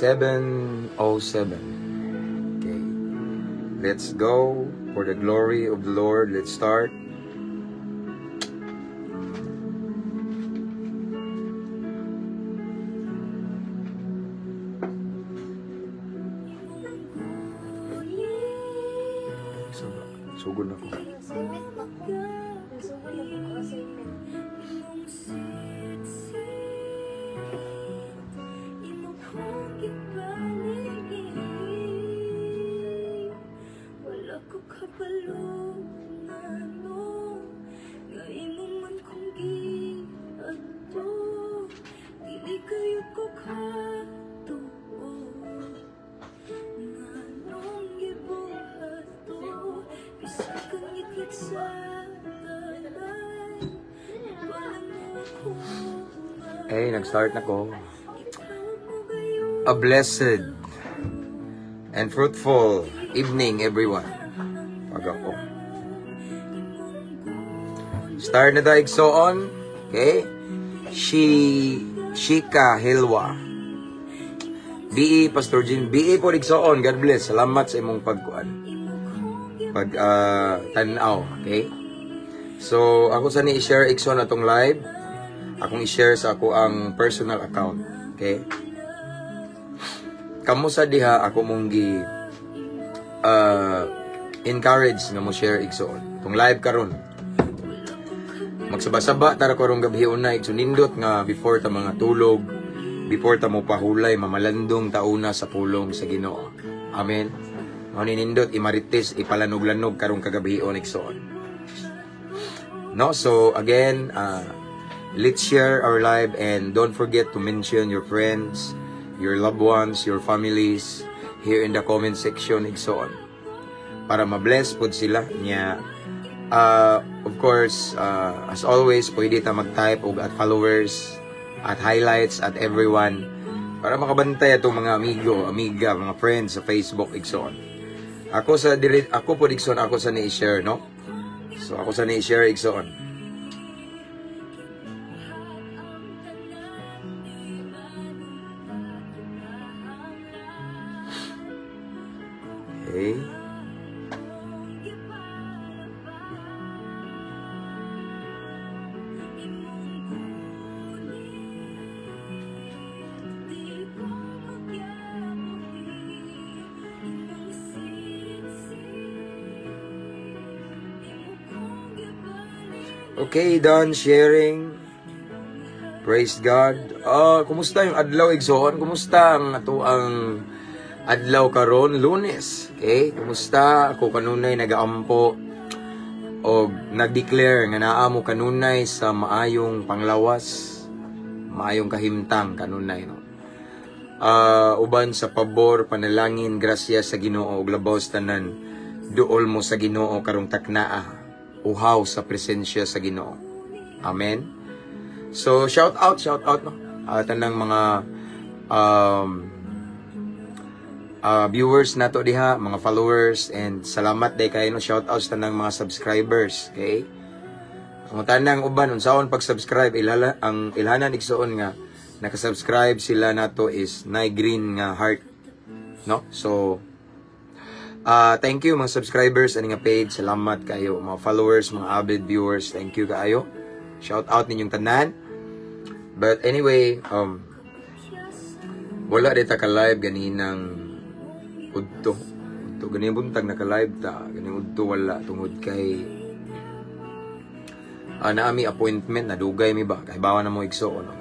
7:07. Okay. Let's go for the glory of the Lord. Let's start. Sugod na ko. Assignment na ko. Nasugod na ko assignment. Wala ko kabalo ngano nga imo man kong giadto, dili kayo ko katuo nganong gibuhat to, bisag kang ngitngit sa tanan, wala mo ako. Hey, nag-start na ko. A blessed and fruitful evening, everyone. Pag ako. Start na tayo igsoon. Okay? Shika Hilwa. BE, Pastor Jean. BE po igsoon. God bless. Salamat sa imong pagkuan. Pag tanaw. Okay? So, ako sa ni i-share igsoon atong live. Akong i-share sa ako ang personal account. Okay? Kamo sa diha ako mong gi encourage nga mo share igsoon. Tong live karon. Magsaba-saba tara karong gabi una igsoon, nindot nga before ta mga tulog, before ta mo pahulay, mamalandong tauna sa pulong sa Ginoo. Amen. Mao ni nindot imarites ipalanog-lanog karong kagabi igsoon. No, so again, let's share our live and don't forget to mention your friends, your loved ones, your families here in the comment section igsoon. Para ma-bless pod sila niya. Of course, as always, pwede ta mag-type og at followers, at highlights, at everyone para makabantay atong mga amigo, amiga, mga friends sa Facebook igsoon. Ako sa diri ako pod igsoon, ako sa ni i-share, no? So ako sa ni i-share igsoon. Okay. Okay, done sharing. Praise God. Kumusta yung adlaw igsoon? Kumusta ang ato ang adlaw karon Lunes? Okay, kumusta? Ako kanunay nagaampo og nagdeclare nga naa mo kanunay sa maayong panglawas, maayong kahimtang kanunay, no. Uban sa pabor, panalangin, grasya sa Ginoo ug labaw sa tanan, duol mo sa Ginoo karong taknaa, uhaw sa presensya sa Ginoo. Amen. So shout out, no. Tanang mga viewers nato diha, mga followers, and salamat day kayo, no. Shout out sa tanang mga subscribers, okay? Ang tanang uban unsaon pag-subscribe, ilhala ang ilhanan igsoon nga naka-subscribe sila nato is nay green nga heart, no? So thank you mga subscribers ani nga page, salamat kayo mga followers, mga avid viewers, thank you kaayo. Shout out ninyong tanan. But anyway, wala dita ka live ganinang udto. Udto ganing buntag naka-live ta, ganing udto wala tungod kay naami appointment na dugay mi ba, kahibawan na mo igsoon, no?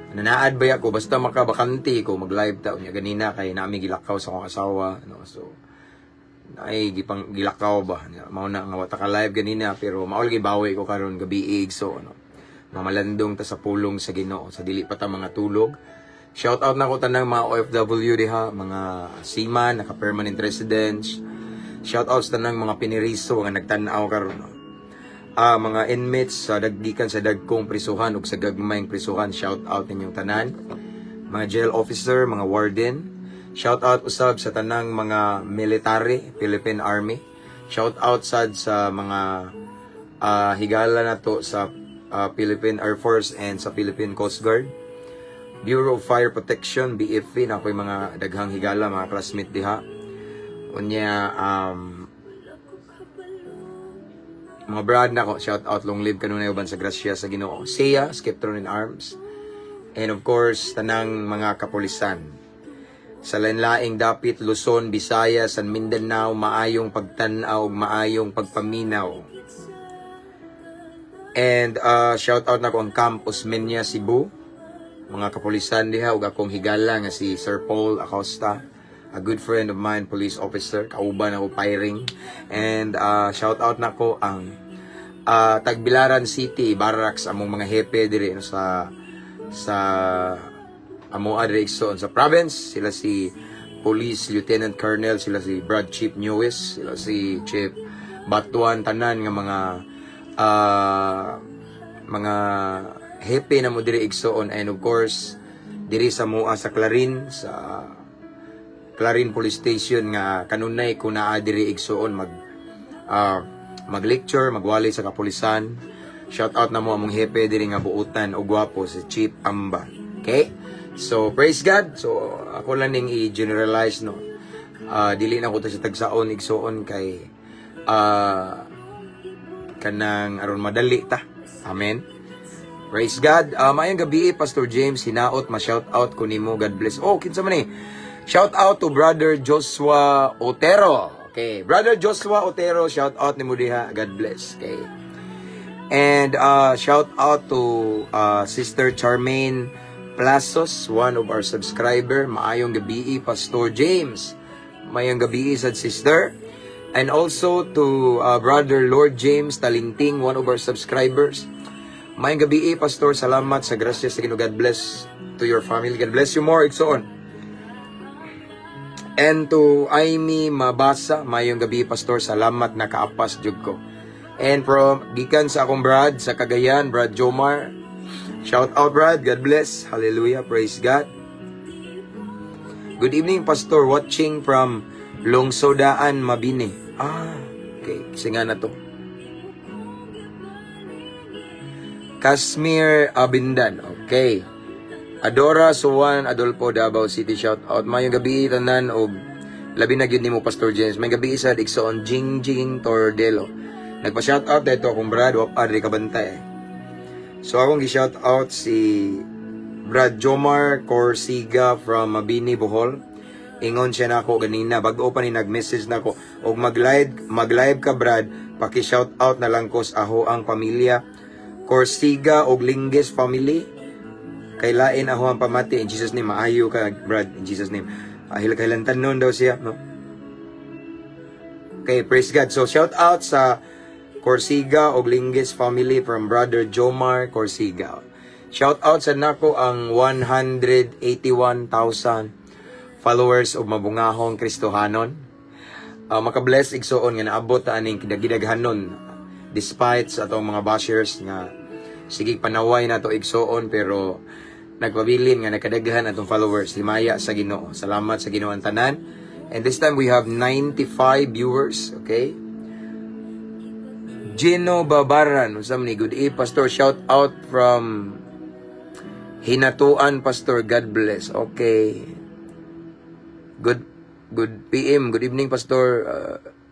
Nanaad ba ako basta makabakante ko mag-live ta unya ganina kay naami gilakaw sa akong asawa, no? So ay gipang gilakaw ba mao na nga wata ka live ganina, pero mao lagi bawi ko karon gabi igsoon, no? Mamalandong ta sa pulong sa Ginoo sa dili pa ta mga tulog. Shout out na ko tanang mga OFW diha, mga seaman, naka-permanent residents. Shout out sa tanang mga piniriso nga nagtan-aw karon, no? Mga inmates sa daggikan sa dagkong prisuhan ug sa gagmayng prisuhan, shout out ninyong tanan. Mga jail officer, mga warden. Shout out usab sa tanang mga military, Philippine Army. Shout out sad sa mga higala nato sa Philippine Air Force and sa Philippine Coast Guard. Bureau of Fire Protection, BFP, na ako'y mga daghang higala, mga classmate diha. Unya, mga brad nako, shout out, long live kanunay uban sa grasya sa Ginoo. Siya, Skeptron in Arms. And of course, tanang mga kapulisan. Sa lain-laing dapit, Luzon, Visayas, and Mindanao, maayong pagtan-aw, maayong pagpaminaw. And shout out nako ang Camp Osmeña, Cebu. Mga kapulisan diha ug akong higala nga si Sir Paul Acosta, a good friend of mine, police officer, kauban ako firing. And shout out nako ang Tagbilaran City Barracks, among mga hepe diri, no, sa amo diri, igsoon, sa province, sila si Police Lieutenant Colonel, sila si Brad Chief Newis, sila si Chief Batuan, tanan nga mga hepe na mo diri, igsoon. And of course diri sa mua sa Clarin Police Station nga kanunay ko naa diri, igsoon, mag lecture, magwali sa kapulisan. Shout out na mo among hepe diri nga buutan o gwapo, si Chief Amba. Okay? So praise God. So ako lang ning i-generalize, no. Dili na ko to sa tagsaon, igsoon, kay kanang aron madali ta. Amen. Praise God. Maayong gabi, Pastor James. Hinaot, ma-shout out ko nimo. God bless. Oh, kinsa man eh. Shout out to Brother Joshua Otero. Okay. Brother Joshua Otero, shout out nimo diha. God bless. Okay. And shout out to Sister Charmaine Plazos, one of our subscriber. Maayong gabi, Pastor James. Maayong gabi sad, sister. And also to Brother Lord James Talinting, one of our subscribers. Maayong gabi, Pastor. Salamat sa grasya sa Ginoo. God bless to your family. God bless you more, igsoon. And to Amy Mabasa, maayong gabi, Pastor. Salamat, nakaapas jud ko. And from gikan sa akong brad sa Cagayan, Brad Jomar. Shout out, Brad. God bless. Hallelujah. Praise God. Good evening, Pastor. Watching from Lungsodaan, Mabini. Ah, okay. Kasi nga na to. Kasmir Abindan. Okay. Adora Suwan Adolfo, Davao City. Shout out. Mayong gabi tanan og labi na gyud nimo, Pastor James. May gabi sa igsoon Jing Jing Tordelo. Nagpa shout out dito akong brad wa adri kabantay. So akong gi-shout out si Brad Jomar Corsiga from Mabini, Bohol. Ingon siya nako ganina, bag-o pa ni nag-message nako og mag-live ka, Brad, paki-shout out na lang ko sa aho ang pamilya Corsiga og Lingges family. Kay lain ako ang pamati, in Jesus' name. Maayo ka, Brad, in Jesus' name. Ahil kailan tanon daw siya, no? Okay, praise God. So shout out sa Corsiga og Lingges family from Brother Jomar Corsiga. Shout out sa nako ang 181,000 followers og Mabungahong Kristohanon. Makabless, igsoon, nga naabot ta aning kidagidaghanon despite sa atong mga bashers nga sige panaway nato, igsoon, pero nagpabilin nga nakadaghan atong followers. Himaya sa Ginoo. Salamat sa Ginoo ang tanan. And this time we have 95 viewers, okay? Gino Babaran, unsa man ni? Good eve, Pastor. Shout out from Hinatuan, Pastor. God bless. Okay. Good PM, good evening, Pastor.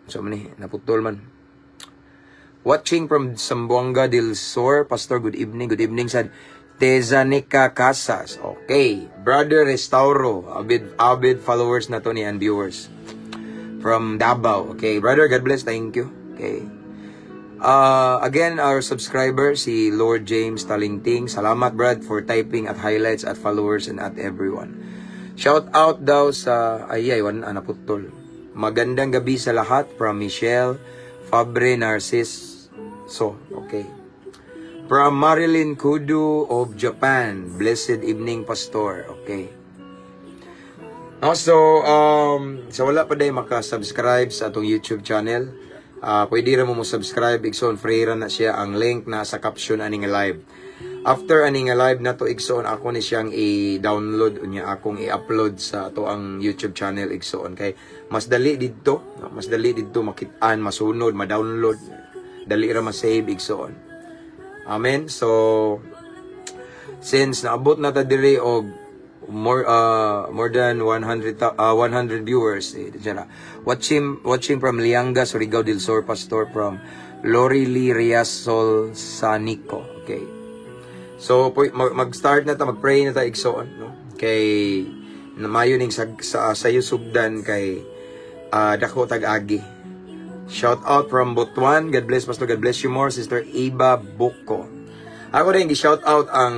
Unsa man ni? Naputol man. Watching from Zamboanga del Sur, Pastor, good evening. Good evening sa Tezanica Casas. Okay. Brother Restauro, avid followers na to ni and viewers. From Davao. Okay, brother, God bless. Thank you. Okay. Again, our subscriber, si Lord James Talingting. Salamat, Brad, for typing at highlights at followers and at everyone. Shout out daw sa, ay, ay, wan, naputol. Magandang gabi sa lahat from Michelle Fabre Narcis. So, okay. From Marilyn Kudu of Japan. Blessed evening, Pastor. Okay. Also, sa wala pa day maka-subscribe sa atong YouTube channel, pwede ra mo subscribe, igsoon, free ra na siya. Ang link na sa caption ani nga live. After ani nga live na to, igsoon, ako ni siyang i-download unya akong i-upload sa ato ang YouTube channel, igsoon, kay mas dali didto, no? Mas dali didto makit-an, masunod, ma-download, dali ra ma-save, igsoon. Amen. So since naabot na ta diri og More than 100 viewers eh, dyan na. Watching from Lianga, Surigao del Sur, Pastor, from Lori Lee Riasol Sanico. Okay. So mag-start na ta, mag-pray na ta, igsoon, no? Kay mayo ning sa sayo sugdan kay dako tag-agi. Shout out from Butuan. God bless, Pastor. God bless you more, Sister Iba Boko. Ako rin gi-shout out ang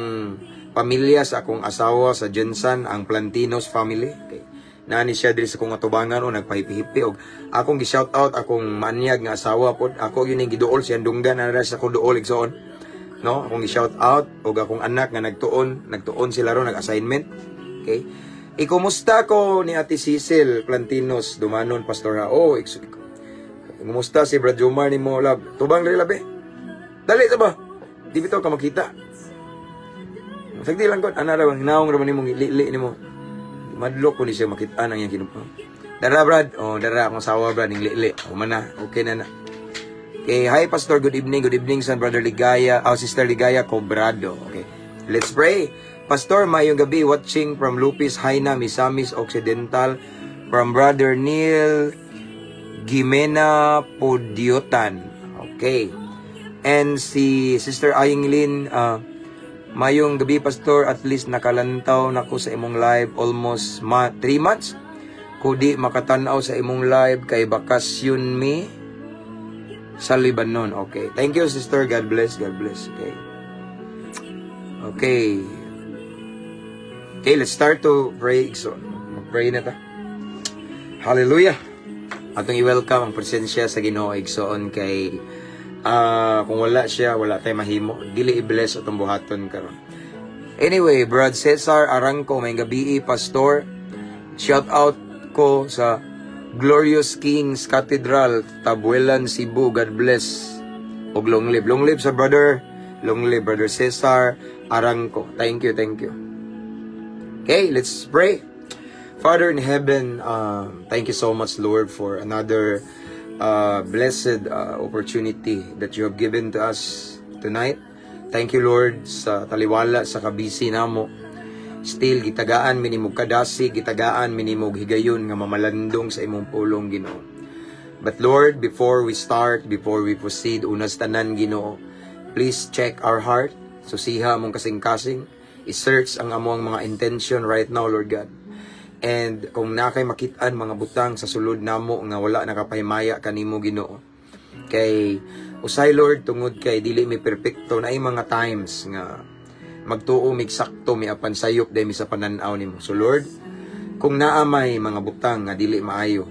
pamilya sa akong asawa sa Jensan, ang Plantinos family. Okay. Naani siya diri sa akong atubangan o nagpahipi-hipi og akong gi-shout out akong maanyag nga asawa pod. Ako yun yung giduol siyang dunggan na sa akong duol, igsoon. No, akong gi-shout out og akong anak nga nagtuon sila ron nag-assignment. Okay. Ikumusta ko ni Ate Cecil Plantinos Dumanon, Pastor, ha. Oh, kumusta si Brad Jomar nimo, love? Tubang dali, labi. Dali sa ba? Di bitaw ka makita. Sagdi lang ko, ana raw, hinaong ra man nimo lili nimo. Madlok ko ni siya makita nang iyang kinupa. Dara, Brad, oh, dara akong sawa, Brad, ning lili. O man na, okay na na. Okay, hi Pastor, good evening. Good evening sa Brother Ligaya, oh, Sister Ligaya Cobrado. Okay. Let's pray. Pastor, mayong gabi, watching from Lupis, Haina, Misamis Occidental, from Brother Neil Gimena Podiotan. Okay. And si Sister Ayinglin, mayong gabi, Pastor, at least nakalantaw nako sa imong live almost 3 months. Kudi makatanaw sa imong live kay bakasyon mi sa Lebanon. Okay. Thank you, sister. God bless. God bless. Okay. Okay. Okay, let's start to pray. So, mag-pray na ta. Hallelujah. Atong i-welcome ang presensya sa Ginoo, igsoon, kay kung wala siya, wala tay mahimo. Dili i-bless atong buhaton karon. Anyway, Brad Cesar Arangco, may gabi, Pastor. Shout out ko sa Glorious Kings Cathedral, Tabuelan, Cebu. God bless. Og long live. Long live sa brother. Long live, Brother Cesar Arangco. Thank you, thank you. Okay, let's pray. Father in heaven, thank you so much, Lord, for another blessed opportunity that you have given to us tonight. Thank you, Lord, sa taliwala sa kabisi namo. Still, gitagaan mi nimog kadasig, gitagaan mi nimog higayon nga mamalandong sa imong pulong, Ginoo. But Lord, before we start, before we proceed, unas tanan, Ginoo, please check our heart. Susiha among kasing-kasing. I-search ang among mga intention right now, Lord God. And kung naa kay makitaan mga butang sa sulod namo nga wala nakapahimaya kanimo, Ginoo. Kay usay, Lord, tungod kay dili mi perpekto na mga times nga magtuo mig sakto mi apan sayop dahil mi sa pananaw nimo. So Lord, kung naa may mga butang nga dili maayo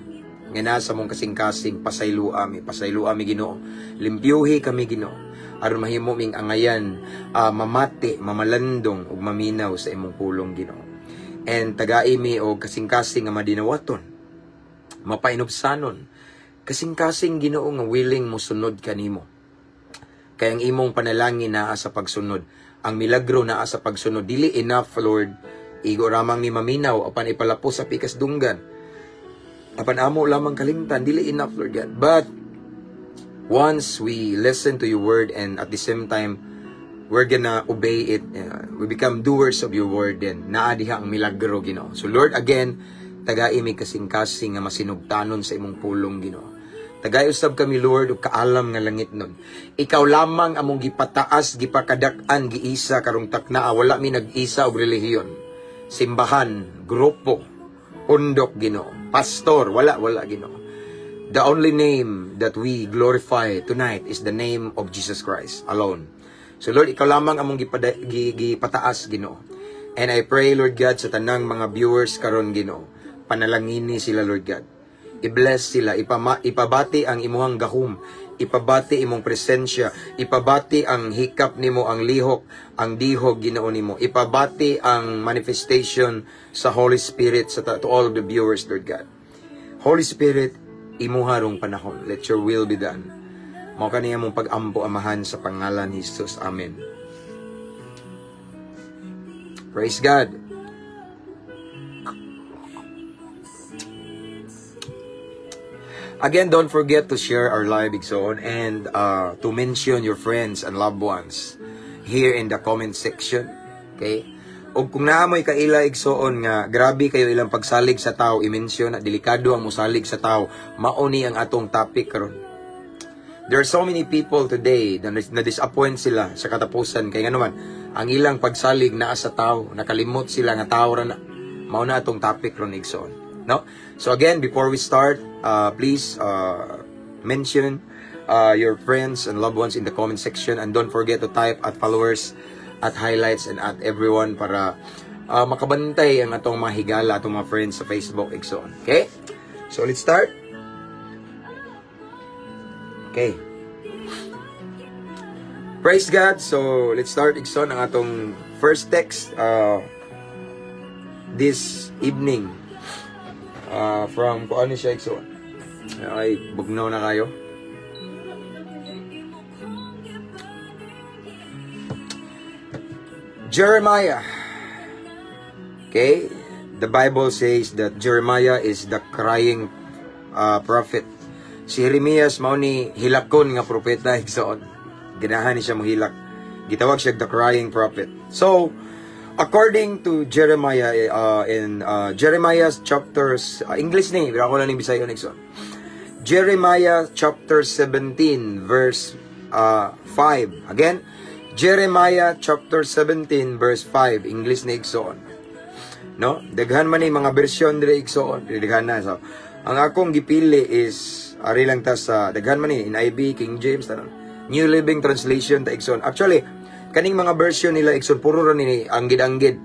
nga nasa mong kasing-kasing, pasaylua mi, pasaylua mi, Ginoo. Limpyuhi kami, Ginoo. Aron mahimo ming angayan, mamati, mamalandong ug maminaw sa imong pulong, Ginoo. And tagai mi og kasing-kasing nga madinawaton, mapainubsanon, kasing-kasing, Ginoo, nga willing mosunod kanimo. Kay ang imong panalangin naa sa pagsunod. Ang milagro naa sa pagsunod. Dili enough, Lord. Igo ramang ni maminaw apan ipalapos sa pikas dunggan. Apan amo lamang kalimtan, dili enough, Lord God. But once we listen to your word and at the same time we're gonna obey it, we become doers of your word, then naa diha ang milagro, Ginoo. So Lord, again, tagai mi kasing-kasing nga masinugtanon sa imong pulong, Ginoo. Tagay usab kami, Lord, og kaalam nga langit nun. Ikaw lamang among gipataas, gipakadak-an, giisa karong taknaa. Wala mi nag-isa og relihiyon. Simbahan, grupo, undok, Ginoo. Pastor, wala, wala, Ginoo. The only name that we glorify tonight is the name of Jesus Christ alone. So Lord, ikaw lamang among gipataas, Ginoo. And I pray, Lord God, sa tanang mga viewers karon, Ginoo, panalangini sila, Lord God. I-bless sila, ipabati ang imuhang gahom, ipabati imong presensya, ipabati ang hikap nimo, ang lihok, ang dihog, Ginoo, nimo. Ipabati ang manifestation sa Holy Spirit to all of the viewers, Lord God. Holy Spirit, imuha rong panahon. Let your will be done. Mao kani among pag-ampo, Amahan, sa pangalan ni Jesus. Amen. Praise God. Again, don't forget to share our live, igsoon, and to mention your friends and loved ones here in the comment section. Okay? Og kung naa mo'y kaila, igsoon, nga grabe kayo ilang pagsalig sa tao, i-mention na delikado ang musalig sa tao. Mao ni ang atong topic karon. There are so many people today na na-disappoint sila sa katapusan kay ngano man ang ilang pagsalig naa sa tao, nakalimot sila nga tao ra na. Mao na atong topic ron, igsoon. No? So again, before we start, please mention your friends and loved ones in the comment section and don't forget to type @followers, @highlights, and @everyone para makabantay ang atong mga higala, atong mga friends sa Facebook, igsoon. Okay? So let's start. Okay. Praise God. So let's start, igsoon, ang atong first text this evening. From kung ano siya, igsoon. Ay, bugnaw na kayo. Jeremiah. Okay? The Bible says that Jeremiah is the crying prophet. Si Jeremias mao ni hilakon nga propeta, igsoon. Ganahan ni siya mohilak. Gitawag siya the crying prophet. So, according to Jeremiah in Jeremiah's chapters, English ni, pero ako lang ning Bisayon, igsoon. Jeremiah chapter 17 verse 5. Again, Jeremiah chapter 17 verse 5, English ni, igsoon. No? Daghan man ni mga bersyon dire, igsoon, daghan na. So, ang akong gipili is ari lang ta sa daghan man ni NIV, King James, tanan. New Living Translation ta, igsoon. Actually, kaning mga version nila, igsoon, puro ra ni anggid-anggid.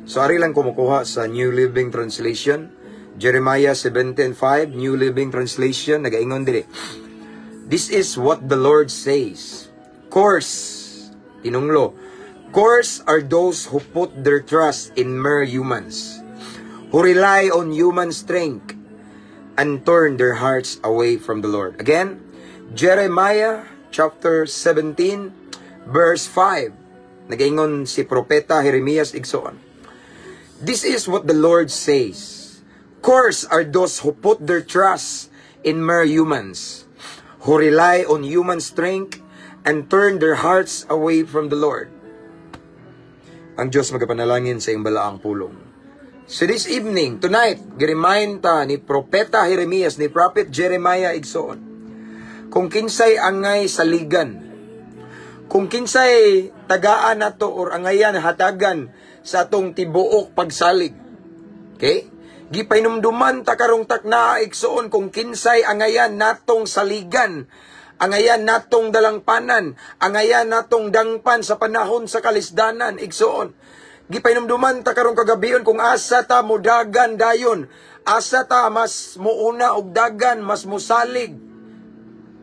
So ari lang kumukuha sa New Living Translation. Jeremiah 17:5, New Living Translation, nagaingon dire. This is what the Lord says. Curse, tinunglo. Curse are those who put their trust in mere humans, who rely on human strength and turn their hearts away from the Lord. Again, Jeremiah chapter 17 verse 5. Nagaingon si Propeta Jeremias, igsoon. This is what the Lord says. Curse are those who put their trust in mere humans, who rely on human strength and turn their hearts away from the Lord. Ang Diyos magapanalangin sa iyong balaang pulong. So this evening, tonight, giremind ta ni Propeta Jeremias, ni Prophet Jeremiah, igsoon. Kung kinsay angay saligan, kung kinsay tagaan nato or angayan hatagan sa atong tibuok pagsalig. Okay? Gipahinumduman ta karong takna, igsoon, kung kinsay angayan natong saligan, angayan natong dalangpanan, angayan natong dangpan sa panahon sa kalisdanan, igsoon. Gipahinumduman ta karong kagabion kung asa ta mudagan dayon, asa ta mas muuna og dagan, mas musalig,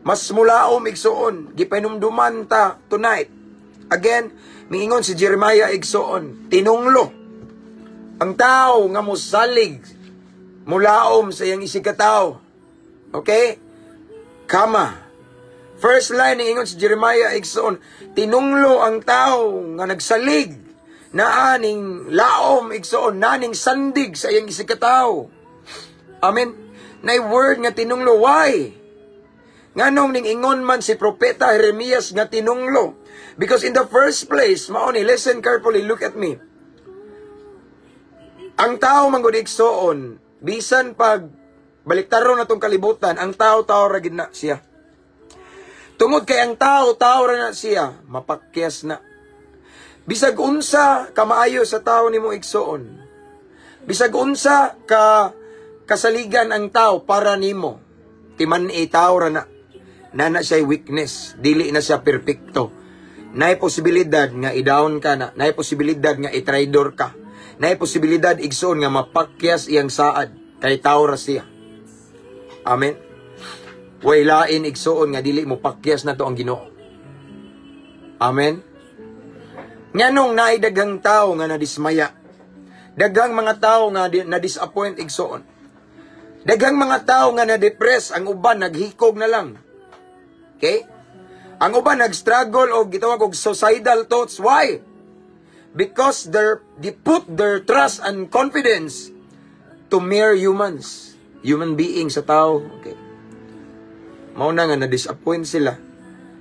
mas mulaom, igsoon. Gipahinumduman ta tonight. Again, miingon si Jeremiah, igsoon, tinunglo ang tao nga musalig, mulaom sa iyang isigkatawo. Okay? Kama. First line, ingon si Jeremiah, igsoon, tinunglo ang tao nga nagsalig naa ning laom, igsoon, naning sandig sa iyang isigkatawo. Amen. Nay word nga tinunglo. Why? Nganong ning ingon man si Propeta Jeremias nga tinunglo? Because in the first place, mao ni, listen carefully, look at me. Ang tao man gud, igsoon, bisan pag baliktaron na tong kalibutan, ang tao, tao ra gid na siya. Tungod kay ang tao, tao ra na siya, mapakyas na. Bisag unsa kamaayo sa tao nimo, igsoon. Bisag unsa ka kasaligan ang tao para nimo. Timan-i, tao ra na. Nana siya weakness, dili na siya perpekto. Naay posibilidad nga i-down ka na, naay posibilidad nga i-traidor ka. Naay posibilidad, igsoon, nga mapakyas iyang saad kay tao ra siya. Amen. Way lain, igsoon, nga dili mo pakyas na to ang Ginoo. Amen. Nganong naay daghang tao nga nadismaya? Daghang mga tao nga na-disappoint, igsoon. Daghang mga tao nga na-depress, ang uban naghikog na lang. Okay? Ang uban nag-struggle og gitawag og suicidal thoughts. Why? Because they put their trust and confidence to mere humans, human beings sa tao. Okay. Mao na nga na-disappoint sila.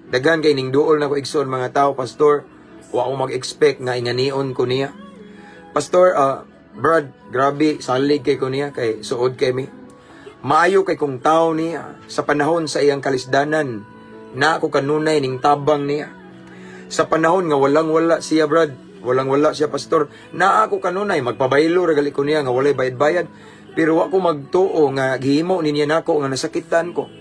Daghan kay ning duol na ko, igsoon, mga tao, "Pastor, wa ko mag-expect nga inganion ko niya. Pastor, Brad, grabe, salig kay ko niya, kay suod kay mi. Maayo kay kong tao niya sa panahon sa iyang kalisdanan na ako kanunay ning tabang niya. Sa panahon nga walang wala siya, Brad, walang wala siya, Pastor, na ako kanunay magpabaylo ra gali ko niya nga walay bayad-bayad, pero wa ko magtuo nga gihimo niya nako nga nasakitan ko.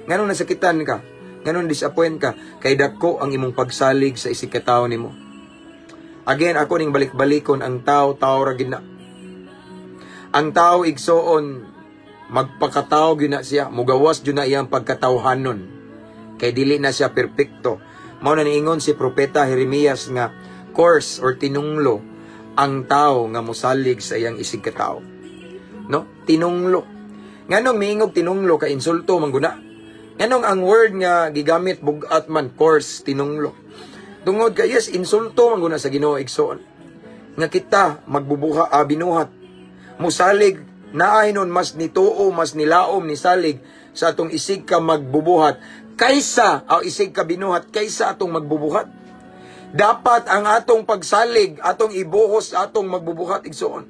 Nganong nasakitan ka? Nganong disappoint ka? Kay dako ang imong pagsalig sa isig ka tawo nimo. Again, ako ning balik-balikon, ang tao, tao ra gid na. Ang tao, igsoon, magpakatao gyud na siya, mugawas jud na iyang pagkatawhanon. Kay dili na siya perpekto. Mao na niingon si Propeta Jeremias nga curse or tinunglo ang tao nga mosalig sa iyang isig katao. No? Tinunglo. Nganong miingog tinunglo kay insulto man guna? Nganong ang word nga gigamit bugat man, curse, tinunglo? Tungod kay, yes, insulto man guna sa Ginoo, igsoon. Nga kita magbubuha, binuhat musalig naay nun mas nituo, mas nilaom ni salig sa atong isig ka magbubuhat kaysa o isig ka binuhat kaysa atong magbubuhat. Dapat ang atong pagsalig, atong ibuhos sa atong magbubuhat, igsoon.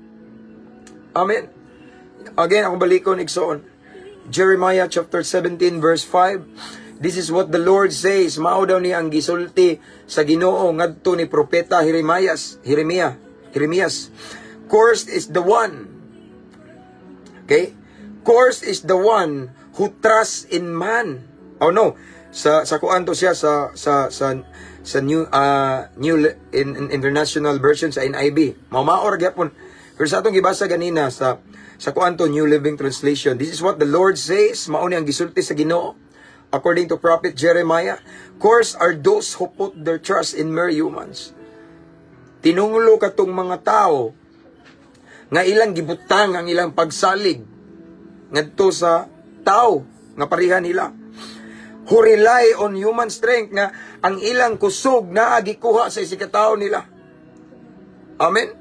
Amen. Again, akong balikon, igsoon. Jeremiah chapter 17 verse 5. This is what the Lord says. Mao daw ni ang gisulti sa Ginoo ngadto ni propeta Jeremias, Jeremiah, Jeremias. Cursed is the one. Okay? Cursed is the one who trusts in man. Oh no. Sa kuan to siya sa New International Version, sa NIV. Mao ra gyapon. Pero sa atong gibasa ganina sa kuan to, New Living Translation. This is what the Lord says. Mao ni ang gisulti sa Ginoo. According to Prophet Jeremiah, "Cursed are those who put their trust in mere humans." Tinunglo katong mga tao nga ilang gibutang ang ilang pagsalig ngadto sa tao nga pareha nila. Who rely on human strength, nga ang ilang kusog naa gikuha sa isig ka nila. Amen.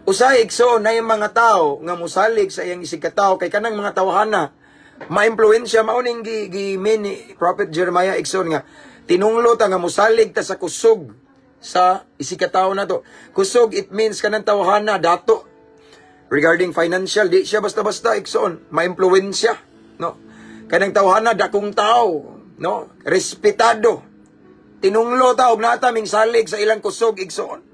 Usay, igsoon, na yung mga tao nga musalig sa iyang isig ka kay kanang mga tawhana maimpluwensya. Mao ning gi, gi ni Prophet Jeremiah, igsoon, nga tinunglo ta nga musalig ta sa kusog sa isig ka na to. Kusog, it means kanang tawhana dato regarding financial, di siya basta-basta, igsoon, maimpluwensya, no? Kanang tawhana dakong tao, no? Respetado. Tinunglo ta og nata ming salig sa ilang kusog, igsoon.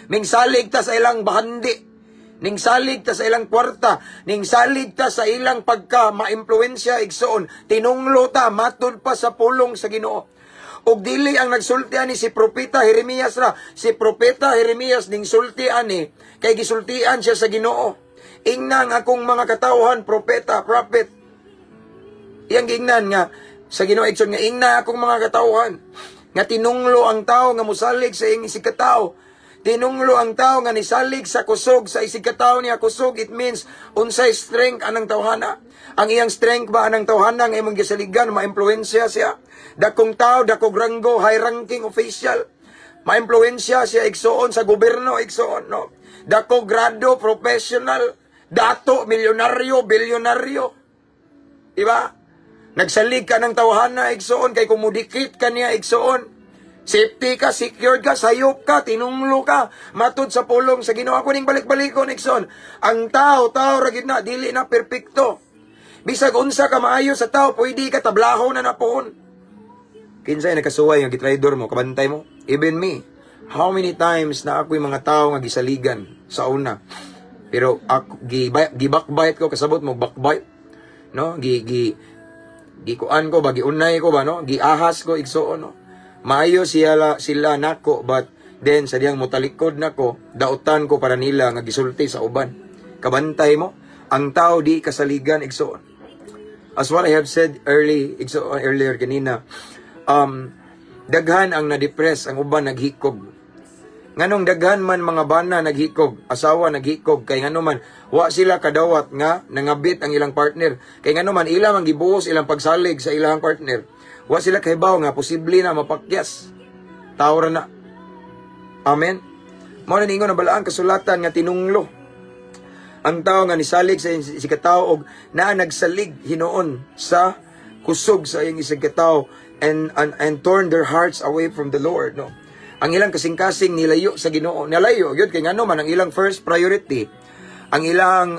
Ming salig ta sa ilang bahandi. Ning salig ta sa ilang kwarta, ning salig ta sa ilang pagka maimpluwensya, igsoon. Tinunglo ta matud pa sa pulong sa Ginoo. Og dili ang nagsulti ani si Propeta Jeremias ra. Si Propeta Jeremias ning sulti ani kay gisultian siya sa Ginoo. Ingnan akong mga katawhan, propeta, prophet. Iyang giingnan nga sa Ginoo, igsoon, nga ingna akong mga katawhan nga tinunglo ang tao nga musalig sa iyang isig katao. Tinunglo ang tao nga nisalig sa kusog sa isig katao niya. Kusog, it means unsay strength anang tawhana. Ang iyang strength ba anang tawhana nga imong gisaligan, maimpluwensya siya. Dakong tao, dakong ranggo, high ranking official. Maimpluwensya siya, igsoon, sa gobyerno, igsoon, no? Dako grado, professional, dato, milyonaryo, bilyonaryo. Diba? Nagsalig ka ng tawhana, igsoon, kay kumudikit ka niya, igsoon. Safety ka, secured ka, sayop ka, tinunglo ka. Matud sa pulong sa Ginoo, ako ning balik-balikon, igsoon. Ang tao, tao ra gid na, dili na perpekto. Bisag unsa ka maayo sa tao, pwede ka tablaho na napuon. Kinsay nakasuway nga gitraidor mo, kabantay mo? Even me. How many times na ako'y mga tao nga gisaligan sa una? Pero ako, gi backbite ko, kasabot mo, backbite. No? Gi, gi, gi kuan ko ba, giunay ko ba, no? Giahas ko, igsoon, no? Maayo sila nako, but then sa diyang mutalikod nako, dautan ko para nila nga gisulti sa uban. Kabantay mo, ang tao di kasaligan, igsoon. As what I have said early, igsoon, earlier kanina, daghan ang na-depress, ang uban naghikog. Nganong daghan man mga bana naghikog, asawa naghikog, kay ngano man wa sila kadawat nga nangabit ang ilang partner. Kay ngano man ila man gibuhos ilang pagsalig sa ilang partner. Wa sila kahibaw nga posible na mapakyas. Tao ra na. Amen. Mao na ningon ang balaang kasulatan nga tinunglo ang tao nga nisalig sa isig katao og naa nagsalig hinuon sa kusog sa iyang isig katao and turn their hearts away from the Lord, no? Ang ilang kasing-kasing nilayo sa Ginoo. Nilayo gyud kay ngano man ang ilang first priority, ang ilang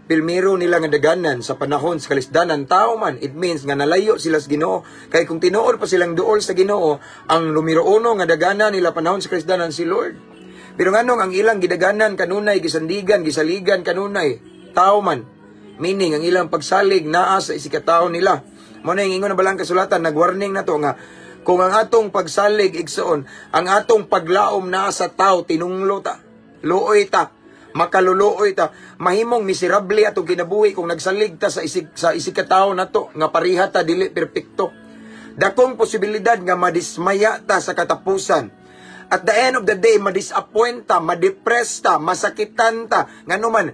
pilmiro nila nga daganan sa panahon sa kalisdanan, tao man. It means nga nalayo sila sa Ginoo. Kay kung tinuod pa silang duol sa Ginoo, ang numero uno nga daganan nila panahon sa kalisdanan, si Lord. Pero nganong ang ilang gidaganan kanunay, gisandigan, gisaligan kanunay, tao man. Meaning, ang ilang pagsalig naa sa isikatao nila. Mao na yung ingon na balang kasulatan, nagwarning na to nga kung ang atong pagsalig, igsoon, ang atong paglaom naa sa tao, tinunglo ta, luoy ta, makaluluoy ta, mahimong miserable atong kinabuhi kung nagsalig ta sa isig katao nato nga pareha ta dili perpekto. Dakong posibilidad nga madismaya ta sa katapusan. At the end of the day, madisappoint ta, madepress ta, masakitan ta. Ngano man,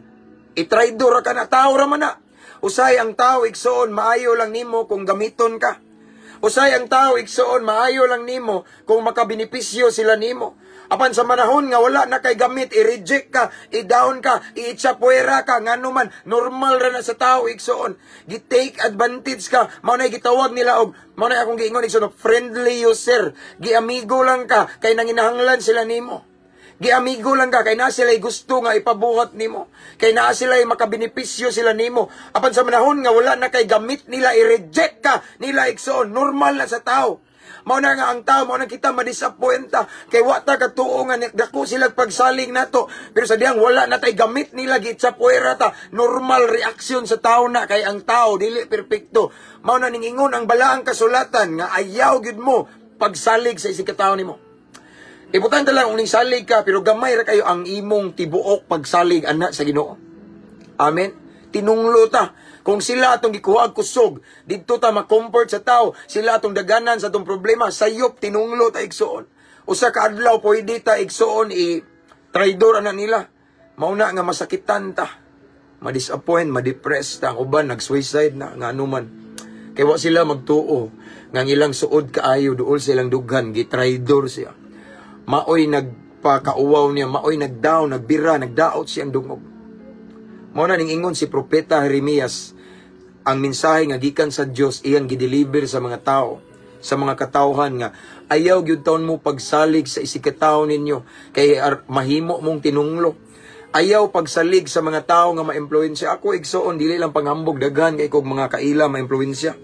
itraidor ra ka na, tao ra man na. Usay ang tao, igsoon, maayo lang nimo kung gamiton ka. Usay ang tao, igsoon, maayo lang nimo kung makabenepisyo sila nimo. Apan sa manahon nga wala na kay gamit, i-reject ka, i-down ka, i-itsapuera ka, ngano man, normal ra na sa tao, igsoon. Gi-take advantage ka, mao na gitawag nila og, mao na akong giingon, igsoon, friendly user. Giamigo lang ka, kay nanginahanglan sila nimo. Giamigo lang ka, kay naa sila gusto nga ipabuhat nimo. Kay naa sila makabenepisyo sila nimo. Apan sa manahon nga wala na kay gamit nila, i-reject ka nila, igsoon, normal na sa tao. Mao na nga ang tao, mao na kita madisappointa. Kay wa ta katuo nga dako sila pagsalig nato. Pero sa diyang wala na tay gamit nila, gitsapuera ta. Normal reaction sa tao na kay ang tao dili perpekto. Mao na ning ingon ang balaang kasulatan nga ayaw gyud mo pagsalig sa isig ka tawo nimo. Importante lang kung salig ka, pero gamay ra kayo ang imong tibuok pagsalig ana sa Ginoo. Amen. Tinunglo ta. Kung sila atong gikuha og kusog, didto ta ma-comfort sa tao, sila atong daganan sa atong problema, sayop tinunglo ta, igsuon. Usa ka adlaw pwede ta, igsuon, i traidor ana nila. Mauna nga masakitan ta. Ma-disappoint, ma-depress ta. Ang uban nag-suicide na nga anuman. Kay wa sila magtuo nga ang ilang suod kaayo, duol sa ilang dughan, gitraidor siya. Maoy nagpakauwaw niya, maoy nagdown, nagbira, nagdaot siyang dungog. Mao na ning ingon si Propeta Jeremias, ang mensahe nga gikan sa Dios iyang gideliver sa mga tao, sa mga katawhan nga ayaw gyud taon mo pagsalig sa isig ka ninyo kay mahimo mong tinunglo. Ayaw pagsalig sa mga tao nga maimpluwensya. Ako, igsoon, dili lang panghambog, daghan kay kog mga kaila maimpluwensya.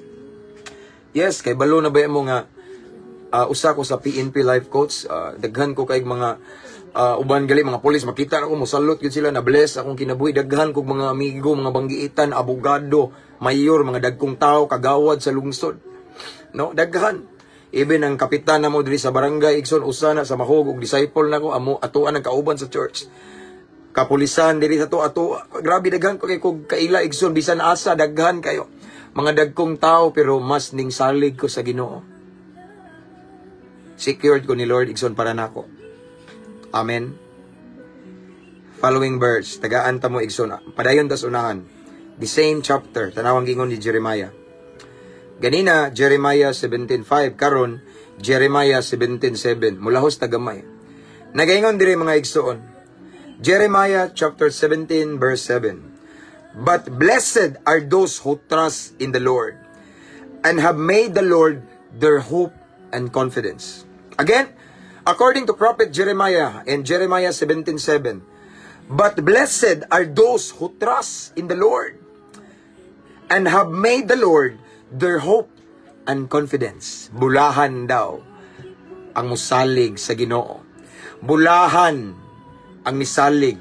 Yes, kay balo na ba mo nga usa ko sa PNP life coach, daghan ko kay mga uban gali mga pulis, makita na ko mosalot gyud sila, na bless akong kinabuhi. Daghan kog mga amigo, mga banggiitan, abogado, mayor, mga dagkong tao, kagawad sa lungsod, no? Daghan, even ang kapitan namo diri sa barangay, igsoon, usa na sa mahog og disciple nako, amo atuan ang kauban sa church, kapulisan diri sa to ato. Grabe, daghan ko kay kog kaila, igsoon, bisan asa daghan kayo mga dagkong tao, pero mas ning salig ko sa Ginoo. Secured ko ni Lord, igsoon, para nako. Amen. Following verse, tagaan ta mo, igsoon. Padayon tas unahan. The same chapter, tanawang gingon ni Jeremiah. Ganina, Jeremiah 17:5, karon Jeremiah 17:7. Mulahos ta gamay. Nagaingon diri, mga igsoon. Jeremiah chapter 17 verse 7. "But blessed are those who trust in the Lord and have made the Lord their hope and confidence." Again, according to Prophet Jeremiah in Jeremiah 17:7, "But blessed are those who trust in the Lord and have made the Lord their hope and confidence." Bulahan daw ang musalig sa Ginoo. Bulahan ang misalig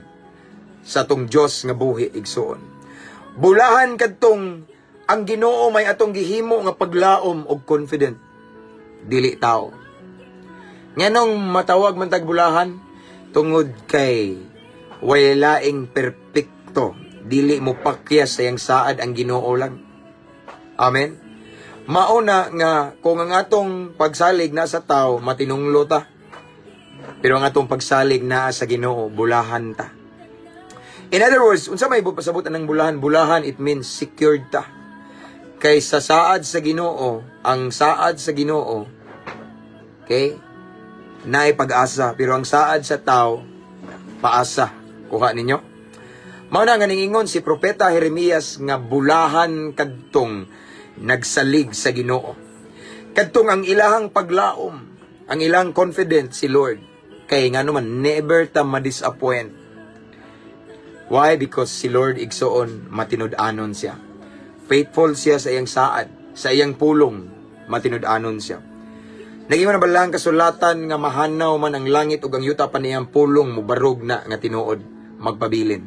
sa atong Dios nga buhi, igsoon. Bulahan kadtong ang Ginoo may atong gihimo nga paglaom og confident, dili tao. Nganong matawag man tag bulahan? Tungod kay way laing perpekto. Dili mo pakyas sa iyang saad, ang Ginoo lang. Amen. Mauna nga kung ang atong pagsalig nasa tao, matinunglo ta. Pero ang atong pagsalig naa sa Ginoo, bulahan ta. In other words, unsa may pasabutan ng bulahan? Bulahan, it means secured ta. Kay sa saad sa Ginoo, ang saad sa Ginoo, okay, naay pag-asa, pero ang saad sa tao, paasa. Kuha ninyo? Mao na nga ningingon si Propeta Jeremias nga bulahan kadtong nagsalig sa Ginoo. Kadtong ang ilahang paglaom Ang ilang confident si Lord. Kay nga naman, never ta ma-disappoint. Why? Because si Lord, igsoon, matinud-anon siya. Faithful siya sa iyang saad, sa iyang pulong, matinud-anon siya. Nag-ingon na ba ang kasulatan nga mahanaw man ang langit ug ang yuta pa niyang pulong mubarog na nga tinuod magpabilin?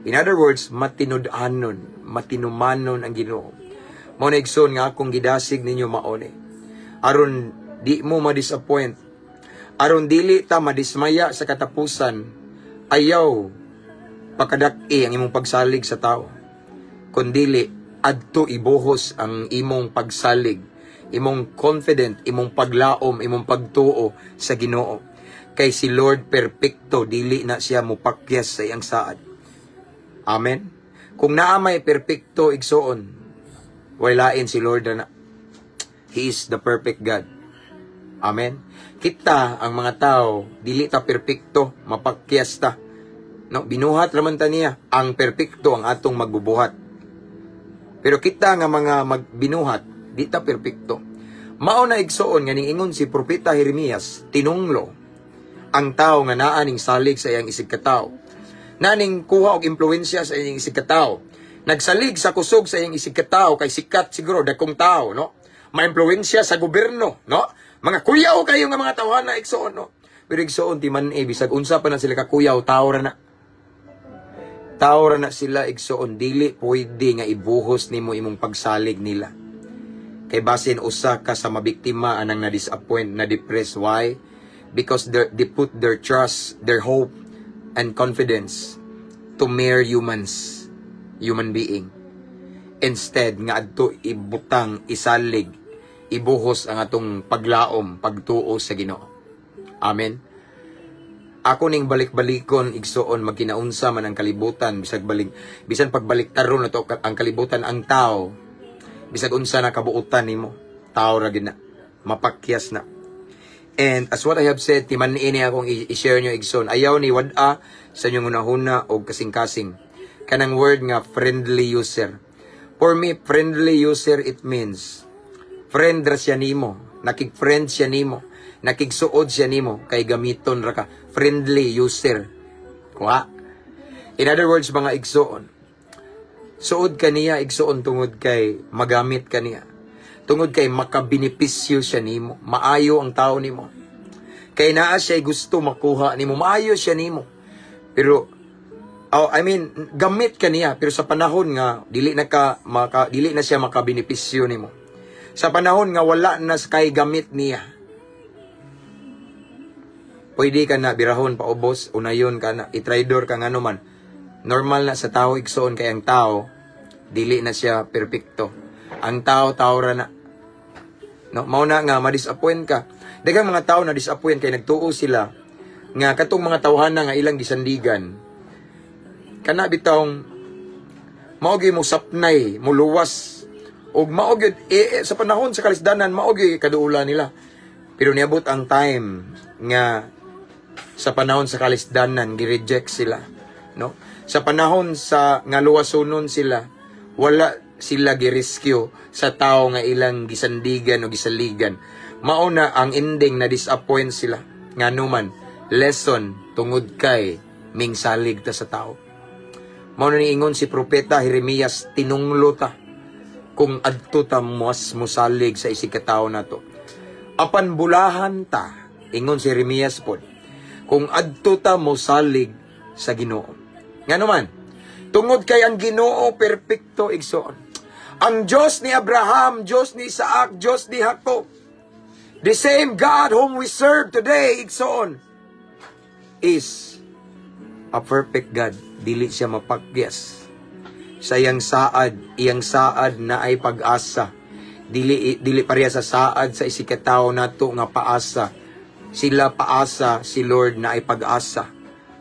In other words, matinud-anon, matinumanon ang Ginoo. Mao na, igsoon, nga akong gidasig ninyo mao ni. Aron di mo ma-disappoint. Aron dili ta madismaya sa katapusan, ayaw pakadak-i ang imong pagsalig sa tao. Kundili adto ibuhos ang imong pagsalig, imong confident, imong paglaom, imong pagtuo sa Ginoo. Kay si Lord perpekto, dili na siya mupakyas sa iyang saad. Amen. Kung naa may perpekto, igsoon, walain si Lord na. He is the perfect God. Amen. Kita ang mga tao, dili ta perpekto, mapakyas ta. No, binuhat raman ta niya. Ang perpekto ang atong magbubuhat. Pero kita nga mga magbinuhat, di ta perpekto. Mao na, igsoon, nga ning ingon si Propeta Jeremias, tinunglo ang tao nga naa ning salig sa iyang isig katawo. Naning kuha og impluwensya sa iyang isig katawo. Nagsalig sa kusog sa iyang isig katawo kay sikat siguro, dakong tao, no? Maimpluwensya sa gobyerno, no? Mga kuyaw kayo nga mga tawhana, igsoon, no? Pero igsoon, ti man eh, bisag unsa pa na sila kakuyaw, tao ra na. Tao ra na sila, igsoon, dili pwede nga ibuhos nimo imong pagsalig nila. Kay basin usa ka sa mabiktima anang na-disappoint, na-depress. Why? Because they put their trust, their hope, and confidence to mere humans, human being. Instead, nga adto ibutang, isalig, ibuhos ang atong paglaom, pagtuo sa Ginoo. Amen. Ako ning balik-balikon, igsoon, magkinaunsa man ang kalibutan, bisag balik bisan pagbalik taron nato ang kalibutan, ang tao, bisag unsa na kabuutan nimo, tao ra gid na, mapakyas na. And as what I have said, timan ini akong i-share nyo, igsoon. Ayaw ni wad-a sa inyong hunahuna og kasing-kasing. Kanang word nga friendly user. For me, friendly user, it means friend ra siya nimo, nakig-friend siya nimo, nakigsuod siya nimo kay gamiton ra ka. Friendly user. Kuha. In other words, mga igsoon, suod ka niya, igsoon, tungod kay magamit ka niya. Tungod kay makabenepisyo siya nimo, maayo ang tao nimo. Kay naa siya gusto makuha nimo, maayo siya nimo. Pero oh, I mean, gamit ka niya pero sa panahon nga dili na siya makabenepisyo nimo. Sa panahon nga wala na kay gamit niya, pwede ka na birahon paubos, unayon ka na, itraidor ka nga man. Normal na sa tao, igsoon, kay ang tao dili na siya perpekto. Ang tao, tao ra na. No, mao na nga ma-disappoint ka. Daghang mga tao na disappoint kay nagtuo sila nga katong mga tawhana nga ilang gisandigan kana bitawng mao gyud mo sapnay, muluwas ug mao gyud eh, eh, sa panahon sa kalisdanan mao gyud kaduula nila. Pero niabot ang time nga sa panahon sa kalisdanan gi-reject sila, no? Sa panahon sa nga luwasonon sila, wala sila gi-rescue sa tao nga ilang gisandigan o gisaligan. Mao na ang ending na disappoint sila. Ngano man, lesson, tungod kay mingsalig ta sa tao. Mao na niingon si Propeta Jeremias, tinunglo ta kung adto ta mas musalig sa isig katawo nato. Apan bulahan ta, ingon si Jeremias pod, kung adto ta mosalig sa Ginoo. Ngano man, tungod kay ang Ginoo perpekto, igsoon. Ang Diyos ni Abraham, Diyos ni Isaac, Diyos ni Jacob, the same God whom we serve today, igsoon, is a perfect God. Dili siya mapakyas. Sa iyang saad na ay pag-asa. Dili dili pareha sa saad sa isikatawo nato nga paasa. Sila paasa, si Lord na ay pag-asa.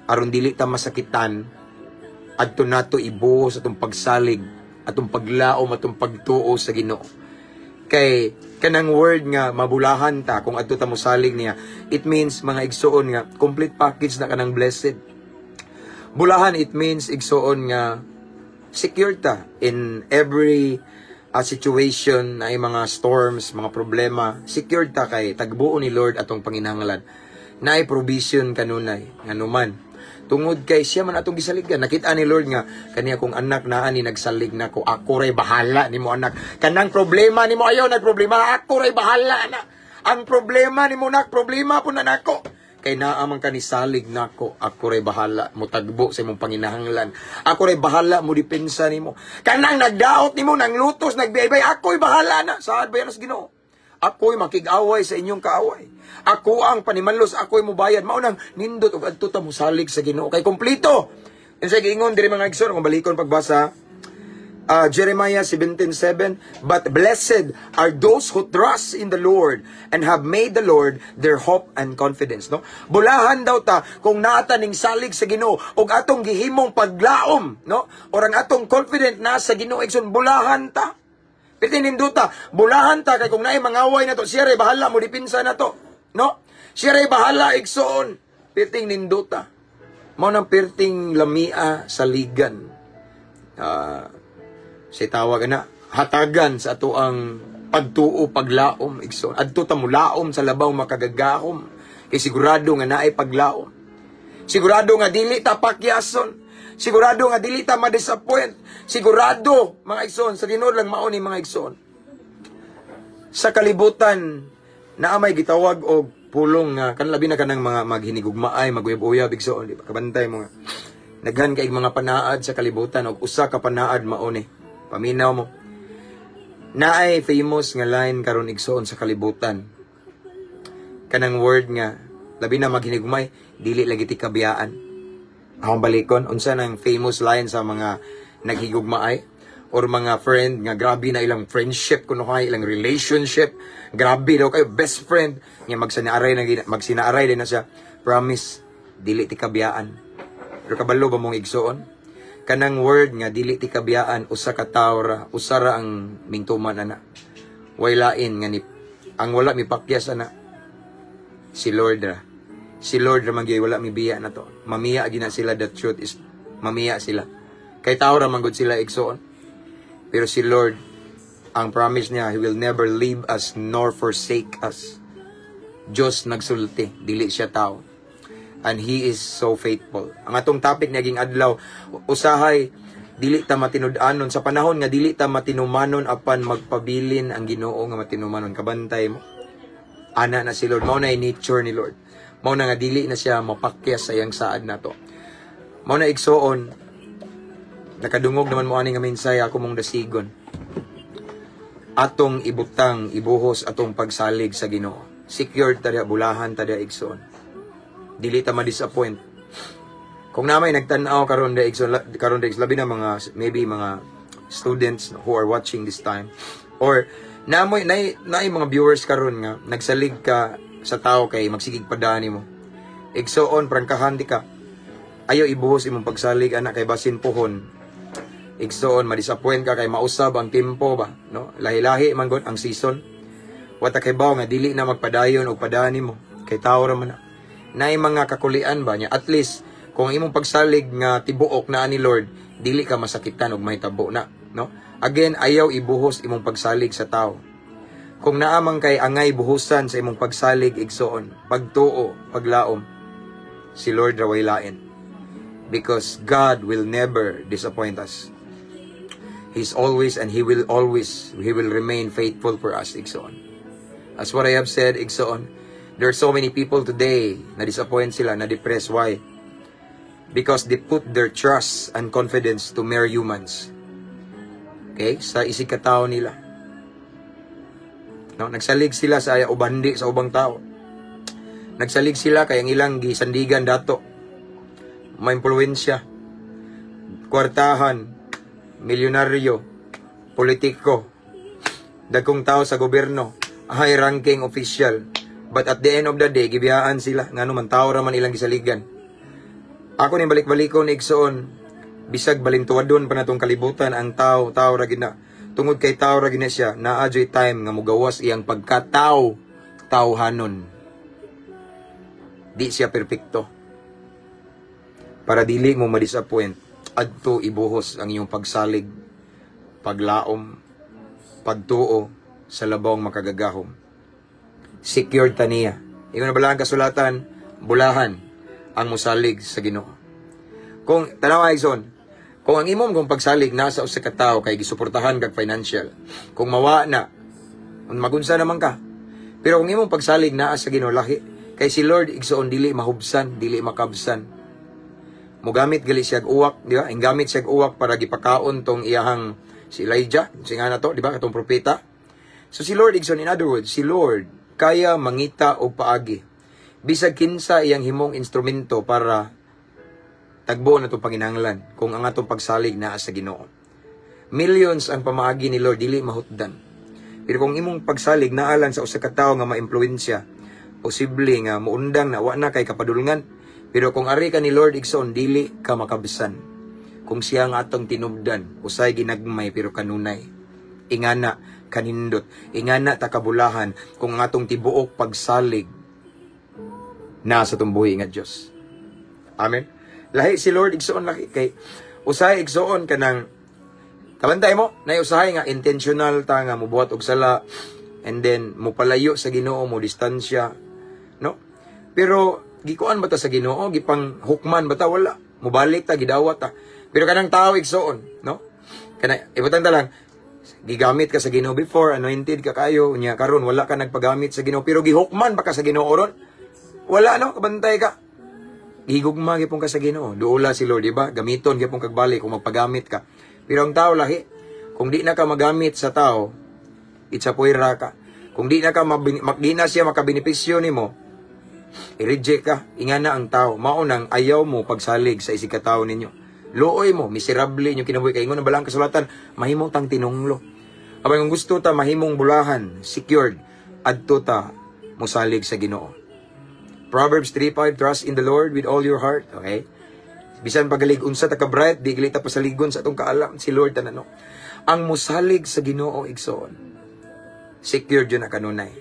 Aron dili ta masakitan, adto nato ibuhos atong pagsalig, atong paglaom, atong pagtuo sa Ginoo. Kay kanang word nga mabulahan ta kung adto ta mosalig niya, it means, mga igsoon, nga complete package na kanang blessed. Bulahan, it means, igsoon, nga secure ta in every a situation, naay mga storms, mga problema, secured ta kay tagbuon ni Lord atong panginahanglan. Naay provision kanunay, nganuman. Tungod kay siya man atong gisaligan. Nakita ni Lord nga kaniya kong anak naa ni nagsalig nako. Ako ray bahala nimo, anak. Kanang problema nimo, ayaw nagproblema, ako ray bahala na. Ang problema nimo, nak, problema po na nako. Kay naa man ka nisalig nako, ako ray bahala mo tagbo sa imong panginahanglan. Ako ray bahala mo depensa nimo. Kanang nagdaot nimo nang lutos, nagbiaybay, ako'y bahala na. Saad ba yan sa Ginoo? Ako'y makig-away sa inyong kaaway. Ako ang panimanlos, ako'y mubayad. Mao nang nindot og adto ta mosalig sa Ginoo kay kompleto. Unsay giingon diri, mga igsoon, kung balikon pagbasa? Jeremiah 17:7, "But blessed are those who trust in the Lord and have made the Lord their hope and confidence," no? Bulahan daw ta kung naa ta ning salig sa Ginoo ug atong gihimong paglaom, no, or ang atong confident na sa Ginoo, igsoon, bulahan ta. Pero nindota, bulahan ta kay kung naay mangaway na to, siya ray bahala mo dipinsa na to, no? Siya ray bahala, igsoon. Pirting nindota. Mao nang pirting lamia sa ligan. Si tawag na hatagan sa ato ang pagtuo, paglaom, igsoon. Adto ta mulaom sa labaw makagagahom. Kay sigurado nga naay paglaom. Sigurado nga dili ta pakyason. Sigurado nga dili ta ma-disappoint. Sigurado, mga igsoon, sa tinuod lang mao ni, mga igsoon. Sa kalibutan, naa may gitawag og pulong nga kan labi na kanang mga maghinigugmaay, maguyab-uyab, igsoon, di ba? Kabantay mo nga. Daghan kay mga panaad sa kalibutan og usa ka panaad mao ni. Paminaw mo. Naay famous nga line karon, igsoon, sa kalibutan. Kanang word nga labi na maghinigugmay, "Dili lagi ti kabiyaan." Akong balikon, unsa nang famous line sa mga naghigugmaay or mga friend nga grabe na ilang friendship kuno kay ilang relationship, grabe daw kayo, best friend nga magsinaaray na magsinaaray din na siya, "Promise, dili ti kabiyaan." Pero kabalo ba mong, igsoon, kanang word nga "dili ti kabiyaan", usa ka tawo ra, usa ra ang mingtuman ana, way lain nga ni ang wala mipakyas ana, si Lord ra. Si Lord ra man gyud wala mibiya na to. Mamiya gina sila, the truth is mamiya sila kay tao ra man gud sila, igsoon. Pero si Lord, ang promise niya, He will never leave us nor forsake us. Diyos nagsulti, dili siya tao. And He is so faithful. Ang atong topic niaging adlaw, usahay, dili ta matinud-anon sa panahon nga dili ta matinumanon apan magpabilin ang Ginoo nga matinumanon. Kabantay mo. Ana na si Lord, mao na yung nature ni Lord. Mao na nga dili na siya mapakyas sa iyang saad nato. Mao na, igsoon, nakadungog naman mo ani nga mensahe, ako mong dasigon. Atong ibutang, ibuhos atong pagsalig sa Ginoo. Secured ta diha, bulahan ta diha, igsoon. Dili ta ma-disappoint. Kung naa may nagtan-aw karon da, igsoon, karon da, labi na mga maybe mga students who are watching this time or namoy nay naay mga viewers karon nga nagsalig ka sa tao kay magsigig padani mo. Igsoon, prangkahan di ka. Ayaw ibuhos imong pagsalig ana kay basin puhon, igsoon, ma-disappoint ka kay mausab ang tempo ba, no? Lahi-lahi man gud ang season. Wa ta kahibaw nga dili na magpadayon og padani mo kay tao ra man na. Naay mga kakulian ba niya. At least kung ang imong pagsalig nga tibuok na ani Lord, dili ka masakitan og mahitabo na, no? Again, ayaw ibuhos imong pagsalig sa tao. Kung naa man kay angay buhusan sa imong pagsalig, igsoon, pagtuo, paglaom, si Lord ra, way lain. Because God will never disappoint us. He's always and He will always, He will remain faithful for us, igsoon. As what I have said, igsoon, there are so many people today na disappoint sila, na depressed. Why? Because they put their trust and confidence to mere humans. Okay? Sa isig katao nila. No? Nagsalig sila sa ubandi sa ubang tao. Nagsalig sila kay ang ilang gisandigan dato. Maimpluwensya. Kwartahan, milyonaryo, politiko, dagkong tao sa gobyerno, high ranking official. But at the end of the day, gibiyaan sila. Ngano man, tao ra man ilang gisaligan. Ako ni balik-balikon, igsoon, bisag balintuadon pa natong kalibutan, ang tao, tao ra gina. Tungod kay tao ra gina siya, naa joy time nga mugawas iyang pagkatao, tawhanon. Di siya perpekto. Para dili mo ma-disappoint, adto ibuhos ang iyong pagsalig, paglaom. Pagtuo sa labawng makagagahom. Secured ta niya. Ingon na bala ang kasulatan, bulahan ang musalig sa Ginoo. Kung tanawa, igsoon, kung ang imong kung pagsalig nasa usa ka tawo kay gisuportahan kag financial, kung mawa na, magunsa naman ka. Pero kung imong pagsalig naa sa Ginoo, lahi kay si Lord, igsoon, dili mahubsan, dili makabsan. Mugamit gali siya og uwak, di ba? Gamit siya og uwak para gipakaon tong iyahang si Elijah, si nga na to, di ba? Katong propeta. So si Lord, igsoon, in other words, si Lord kaya mangita og paagi. Bisag kinsa iyang himong instrumento para tagbo na itong panginahanglan kung ang atong pagsalig naa sa Ginoo. Millions ang pamaagi ni Lord, dili mahutdan. Pero kung imong pagsalig naa lang sa usa ka tawo nga maimpluwensya, posible nga muundang na wa na kay kapadulngan. Pero kung ari ka ni Lord, igsoon, dili ka makabsan. Kung siya ang atong tinubdan, usay ginagmay pero kanunay. Ingana kanindot, ingana takabulahan kung ang atong tibuok pagsalig na sa tumbuhi nga Dios. Amen. Lahi si Lord, igsoon, laki kay usahay, igsoon, kanang kabantay mo na usahay nga intentional ta nga mubuhat og sala and then mopalayo sa Ginoo, mo distansya, no? Pero gikuan ba ta sa Ginoo? Gipang hukman ba ta? Wala. Mobalik ta, gidawat ta. Pero kanang tao, igsoon, no, kana ibutang ta lang gigamit ka sa Ginoo before, anointed ka kayo, unya karon wala ka nagpagamit sa Ginoo, pero gihukman ba ka sa Ginoo ron? Wala, no? Kabantay ka, gigugma gyapon ka sa Ginoo. Duola si Lord, di ba? Gamiton gyapon kag balik kung magpagamit ka. Pero ang tao lahi. Kung di na ka magamit sa tao, itsapuira ka. Kung di na ka di na siya makabenepisyo nimo, i-reject ka. Ingana ang tao. Mao nang ayaw mo pagsalig sa isig ka tao ninyo. Luoy mo, miserable inyong kinabuhi kay ingon ang balang kasulatan, mahimo tang tinunglo. Apan kung gusto ta mahimong bulahan, secured, adto ta mosalig sa Ginoo. Proverbs 3:5, "Trust in the Lord with all your heart." Okay? Bisan pagalig unsa ta ka bright, di gali ta pasaligon sa atong kaalam, si Lord tanan, no. Ang musalig sa Ginoo, igsoon, secured yun na kanunay.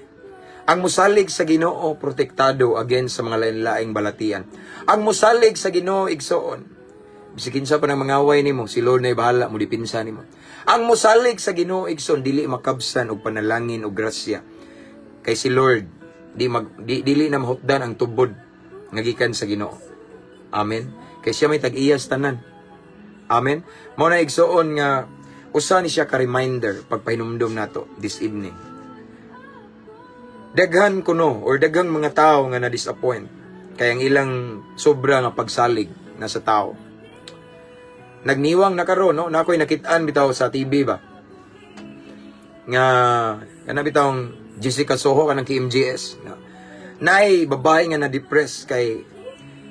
Ang musalig sa Ginoo, protektado against sa mga lain-laing balatian. Ang musalig sa Ginoo, igsoon, bisag kinsa pa nang mangaway nimo, si Lord na bahala mo dipinsa nimo. Ang musalig sa Ginoo, igsoon, dili makabsan og panalangin og grasya. Kay si Lord di mag di, dili na mahutdan ang tubod nga gikan sa Ginoo. Amen. Kay siya may tag-iyas tanan. Amen. Mao na, igsoon, nga usa ni siya ka reminder pagpahinumdom nato this evening. Daghan kuno or daghang mga tao nga na-disappoint kay ang ilang sobra nga pagsalig na sa tao. Nagniwang na karon, no, na ako'y nakit-an bitaw sa TV ba. Nga kana bitawng Jessica Soho, kanang KMJS. No? Naay babae nga na-depress kay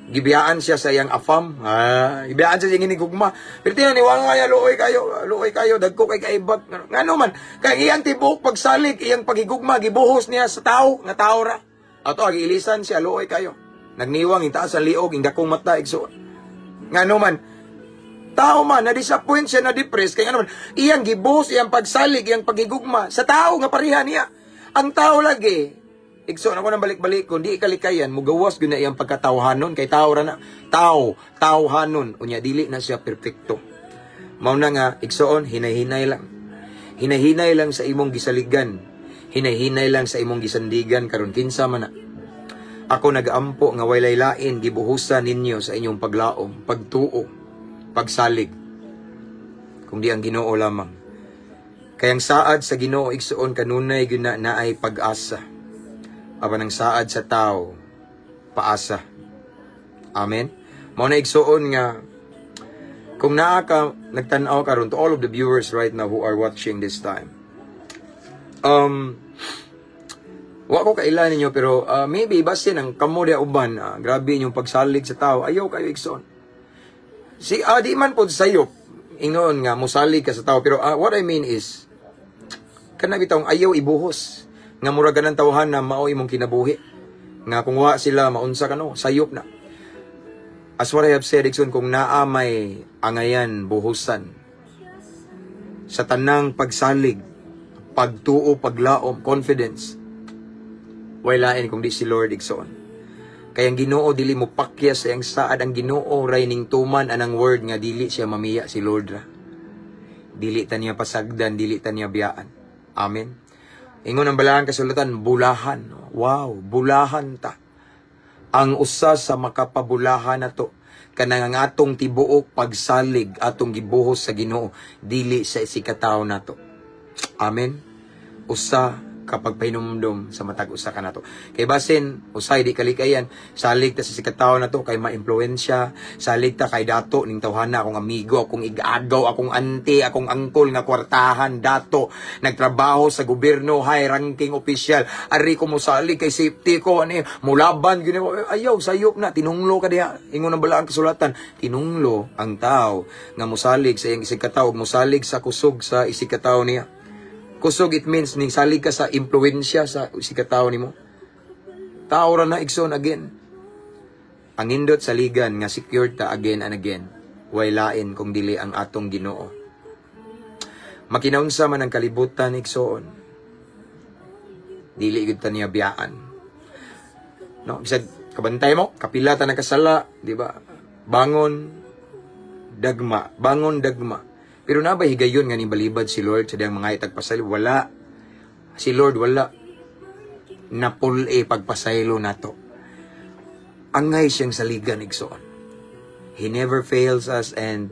gibiyaan siya sa iyang afam. Ah, gibiyaan siya sa iyang hinigugma. Pero tinaniwang nga, luoy kayo, luoy kayo, dagko kay kaibag. Ngano man, kay iyang tibuok pagsalig, iyang paghigugma, gibuhos niya sa tao, nga tao ra. Ato, giilisan siya, luoy kayo. Nagniwang, itaas ang liog, ing dakong mata, igsoon. Ngano man, tao man, na-disappoint siya, na-depress, kay ano man, iyang gibuhos, iyang pagsalig, iyang paghigugma, sa tao nga pareha niya. Ang tao lagi, igsoon, ako nang balik-balik, kung di ikalikayan, mugawas gyud na iyang pagkatawhanon, kay tao ra na, tao, tawhanon, unya dili na siya perfecto. Mao na nga, igsoon, hinay-hinay lang. Hinay-hinay lang sa imong gisaligan. Hinay-hinay lang sa imong gisandigan, karon kinsa man na. Ako nagaampo nga walay lain gibuhusan ninyo sa inyong paglaom, pagtuo, pagsalig, kung di ang Ginoo lamang. Kay ang saad sa Ginoo, igsoon, kanunay gyud na naay pag-asa. Apan ang saad sa tao, paasa. Amen. Mao na, igsoon, nga kung naa ka nagtan-aw karon, to all of the viewers right now who are watching this time. Wa ko kaila ninyo, pero maybe basin ang kamo dia uban, grabe inyong pagsalig sa tao, ayaw kayo, igsoon. Si di man pod sayop ingon nga mosalig ka sa tao, pero what I mean is kana bitawng ayaw ibuhos nga murag ganang tawhan na mao imong kinabuhi nga kung wa sila maunsa ka, no? Sayop na. As what I have said, igsoon, kung naa may angayan buhusan sa tanang pagsalig, pagtuo, paglaom, confidence, way lain kung di si Lord, igsoon. Kay ang Ginoo dili mo pakyas sa iyang saad. Ang Ginoo ray ning tuman anang word nga dili siya mamiya. Si Lord ra. Dili ta niya pasagdan, dili ta niya biyaan. Amen. Ingon ang balaang kasulatan, bulahan. Wow, bulahan ta. Ang usa sa makapabulahan nato kanang ang atong tibuok pagsalig atong gibuhos sa Ginoo, dili sa isigkatawo nato. Amen. Usa kapag pahinumdom sa matag usa ka nato. Kay basin usay di kalikayan, salig ta sa isigkatawo nato kay maimpluwensya, salig ta kay dato ning tawhana, akong amigo, akong igagaw, akong auntie, akong uncle nga kwartahan, dato, nagtrabaho sa gobyerno, high ranking official. Ari ko mosalig kay safety ko ani, mulaban gini. Ayaw, sayop na, tinunglo ka diha. Ingon ang balaang kasulatan, tinunglo ang tao nga mosalig sa iyang isigkatawo, mosalig sa kusog sa isigkatawo niya. Kusog, it means ning salig ka sa impluwensya sa isigkatawo nimo. Tao ra na, igsoon, again. Ang nindot sa ligan nga secured ta again and again. Way lain kung dili ang atong Ginoo. Makinaunsa man ang kalibutan, igsoon. Dili gyud ta niya biyaan. No, bisag kabantay mo, kapila ta nakasala, di ba? Bangon dagma, bangon dagma. Pero naa ba higayon nga nibalibad si Lord sa diyang mga itagpasaylo? Wala. Si Lord wala napul-e pagpasaylo nato. Angay siyang saligan, igsoon. He never fails us and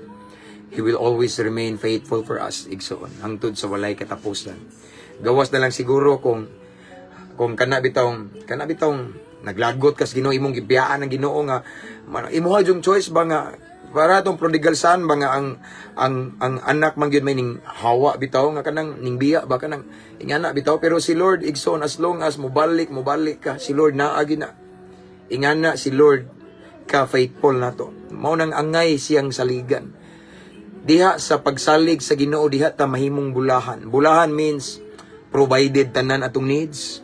He will always remain faithful for us, igsoon, hangtod sa walay katapusan. Gawas na lang siguro kung kana bitawng naglagot kas Ginoo, imong gibiyaan ang Ginoo nga imuha yung choice ba nga para atong prodigal son ba nga ang anak man gyud may ning hawa bitaw nga kanang ning biya ba, kanang ingana bitaw. Pero si Lord, igsoon, as long as mobalik mobalik ka, si Lord naa na ingana si Lord ka faithful nato. Mao nang angay siyang saligan. Diha sa pagsalig sa Ginoo, diha ta mahimong bulahan. Bulahan means provided tanan atong needs.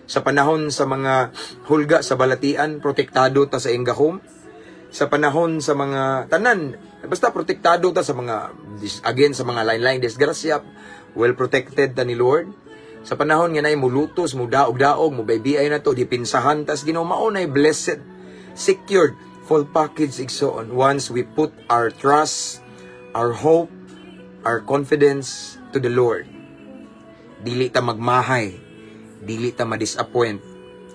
Sa panahon sa mga hulga sa balatian, protektado ta sa iyang gahom. Sa panahon sa mga tanan, basta protektado ta sa mga again sa mga lain-lain disgrasya, well protected ta ni Lord. Sa panahon nga nay mulutos, mudaog-daog, mubaybiay na to, dipinsahan tas Ginoo, mao nay blessed, secured, full package, igsoon, once we put our trust, our hope, our confidence to the Lord. Dili ta magmahay, dili ta ma-disappoint,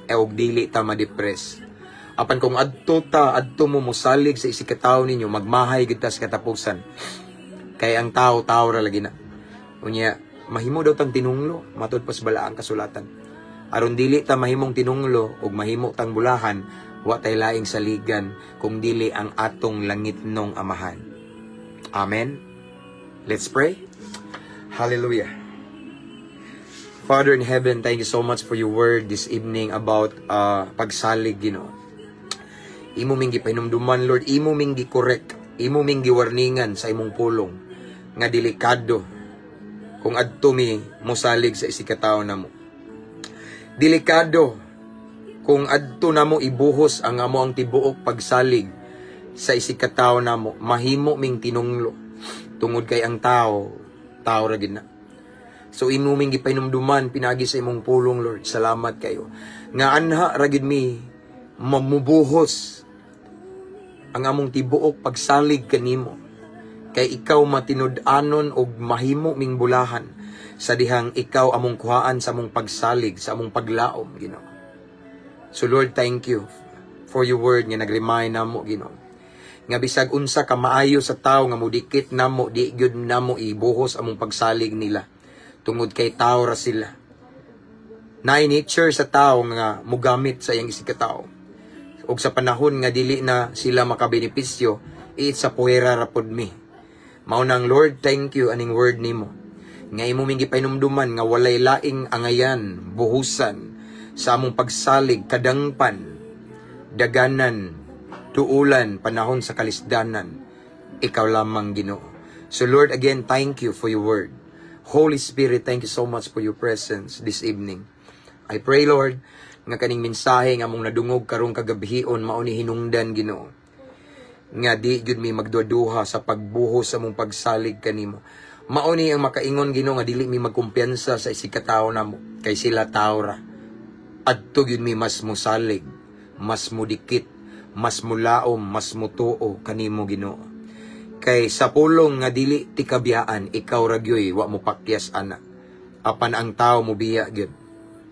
e og dili ta ma-depress. Apan kung adto ta, adto mo mosalig sa isigkatawo ninyo, magmahay gid ta sa katapusan. Kay ang tao, tao ra lagi na. Unya, mahimo daw tang tinunglo, matud pas balaang kasulatan. Aron dili ta mahimong tinunglo ug mahimo tang bulahan, wa tay laing saligan kung dili ang atong langitnong Amahan. Amen. Let's pray. Hallelujah. Father in heaven, thank you so much for your word this evening about pagsalig, Ginoo. Imo ming gipahinumduman, Lord, imo ming gi-correct, imo ming giwarningan sa imong pulong nga delikado kung adto mi mosalig sa isigkatawo namo. Delikado kung adto namo ibuhos ang amo ang tibuok pagsalig sa isigkatawo namo, mahimo ming tinunglo tungod kay ang tao, tao ra gid na. So imo ming gipahinumduman pinagi sa imong pulong, Lord. Salamat kayo. Nga anha ra gid mi mamubuhos ang among tibuok pagsalig kanimo. Kay ikaw matinud-anon og mahimo ming bulahan sa dihang ikaw among kuhaan sa among pagsalig, sa among paglaom, Ginoo. So Lord, thank you for your word nga nag-remind namo, Ginoo. Nga bisag unsa ka maayo sa tao nga mudikit namo, di gyud namo ibuhos among pagsalig nila. Tungod kay tao ra sila. Naay nature sa tao nga mugamit sa iyang isigkatao. Ug sa panahon nga dili na sila makabenepisyo, it sa puwera ra pod mi. Mao nang, Lord, thank you aning word nimo. Nga imo ming gipahinumduman nga walay laing angayan, buhusan sa among pagsalig, kadangpan, daganan, tuulan, panahon sa kalisdanan. Ikaw lamang, Ginoo. So Lord, again, thank you for your word. Holy Spirit, thank you so much for your presence this evening. I pray, Lord, nga kaning mensahe nga among nadungog karong kagabhion mao ni hinungdan, Ginoo. Nga di gyud mi magduhaduha sa pagbuhos sa among pagsalig kanimo. Mao ni ang makaingon, Ginoo, nga dili mi magkumpiyansa sa isigkatawo namo kay sila tao ra. Adto gyud mi mas mosalig, mas mudikit, mas mulaom, mas mutuo kanimo, Ginoo. Kay sa pulong nga dili tikabiyaan, ikaw ra gyoy wa mo pakyas ana. Apan ang tao mobiya gyud.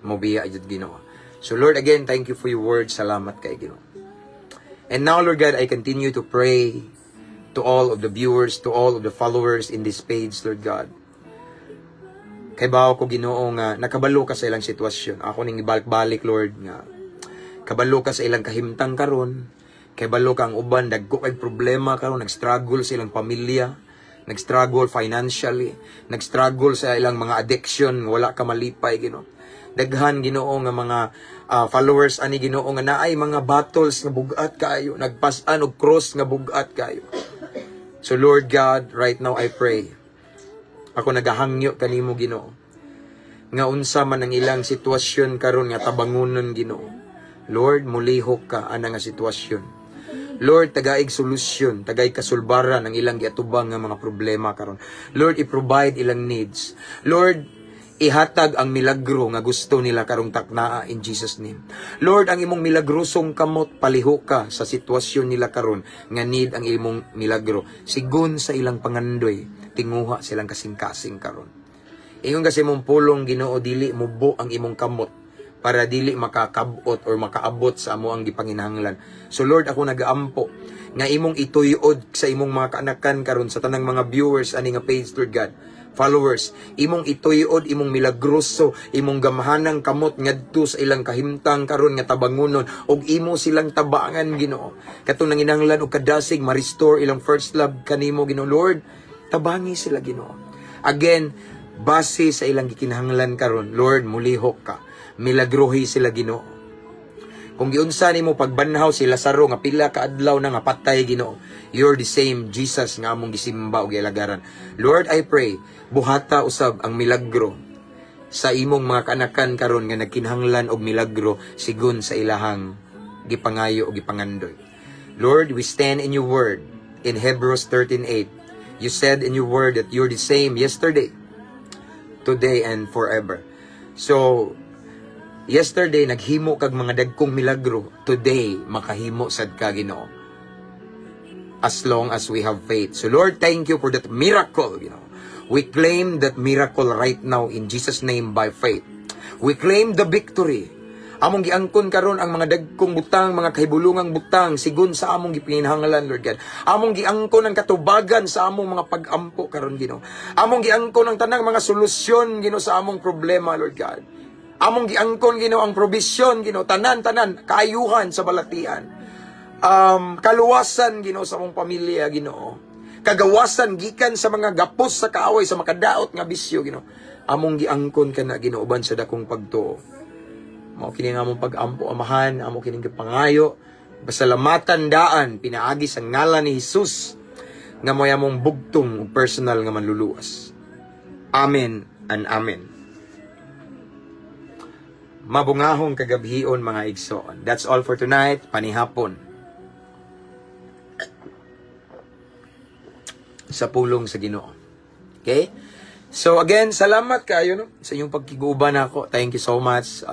Mobiya gyud, Ginoo. So Lord, again, thank you for your word. Salamat kay Ginoo. And now, Lord God, I continue to pray to all of the viewers, to all of the followers in this page, Lord God. Kaybaw ko, Ginoo, nga nakabalo ka sa ilang sitwasyon. Ako ning ibalik-balik, Lord, nga kabalo ka sa ilang kahimtang karon. Kabalo ka ang uban dagko kay problema karon, nag-struggle sa ilang pamilya, nag-struggle financially, nag-struggle sa ilang mga addiction, wala ka malipay, Ginoo. Daghan, Ginoo, nga mga followers ani, Ginoo, nga naay mga battles nga bugat kaayo, nagpas-an og cross nga bugat kaayo. So Lord God, right now I pray. Ako nagahangyo kanimo, Ginoo, nga unsa man ang ilang sitwasyon karon nga tabangunon, Ginoo. Lord, mulihok ka ana nga sitwasyon. Lord, tagaig solusyon, tagaig kasulbaran ang ilang giatubang nga mga problema karon. Lord, i-provide ilang needs. Lord, ihatag ang milagro nga gusto nila karong taknaa in Jesus' name. Lord, ang imong milagrosong kamot, palihok ka sa sitwasyon nila karon nga need ang imong milagro. Sigon sa ilang pangandoy, tinguha silang kasing-kasing karon. Ingon kasi imong pulong, Ginoo, dili mubo ang imong kamot para dili makakabot or makaabot sa amo ang gipanginahanglan. So Lord, ako nagaampo nga imong ituyod sa imong mga kaanakan karon, sa tanang mga viewers ani nga page, Lord God. Followers, imong ituyod imong milagroso, imong gamhanang kamot ngadto sa ilang kahimtang karon nga tabangunon ug imo silang tabangan, Ginoo. Katong nanginahanglan og kadasig, ma-restore ilang first love kanimo, Ginoo, Lord, tabangi sila, Ginoo. Again, base sa ilang gikinahanglan karon, Lord, mulihok ka. Milagrohi sila, Ginoo. Kung giunsa nimo pagbanhaw si Lazaro nga pila ka adlaw na nga patay, Ginoo, you're the same Jesus nga among gisimba ug gialagaran. Lord, I pray, buhata usab ang milagro sa imong mga kaanakan karon nga nagkinahanglan og milagro sigon sa ilahang gipangayo o gipangandoy. Lord, we stand in your word in Hebrews 13:8. You said in your word that you're the same yesterday, today, and forever. So, yesterday, naghimo kag mga dagkong milagro. Today, makahimo sad ka, Ginoo. As long as we have faith. So Lord, thank you for that miracle. We claim that miracle right now in Jesus' name by faith. We claim the victory. Among giangkon karon ang mga dagkong butang, mga kahibulungang butang sigon sa among gipanginahanglan, Lord God. Among giangkon ang katubagan sa among mga pag-ampo karon, Ginoo. Among giangkon ang tanang mga solusyon, Ginoo, sa among problema, Lord God. Among giangkon, Ginoo, ang provision, Ginoo, tanan-tanan kaayuhan sa balatian. Kaluwasan, Ginoo, sa among pamilya, Ginoo. Kagawasan gikan sa mga gapos sa kaaway, sa makadaot nga bisyo, Ginoo. Among giangkon kana, Ginoo, uban sa dakong pagtuo. Mao kini nga among pag-ampo, Amahan, amo kining gipangayo. Pasalamatan daan pinaagi sa ngalan ni Jesus nga mo'y among bugtong ug personal nga manluluwas. Amen and amen. Mabungahong kagabhion, mga igsoon. That's all for tonight. Panihapon. Sa pulong sa Ginoo. Okay? So again, salamat kayo, no, sa inyong pagkiguban ako. Thank you so much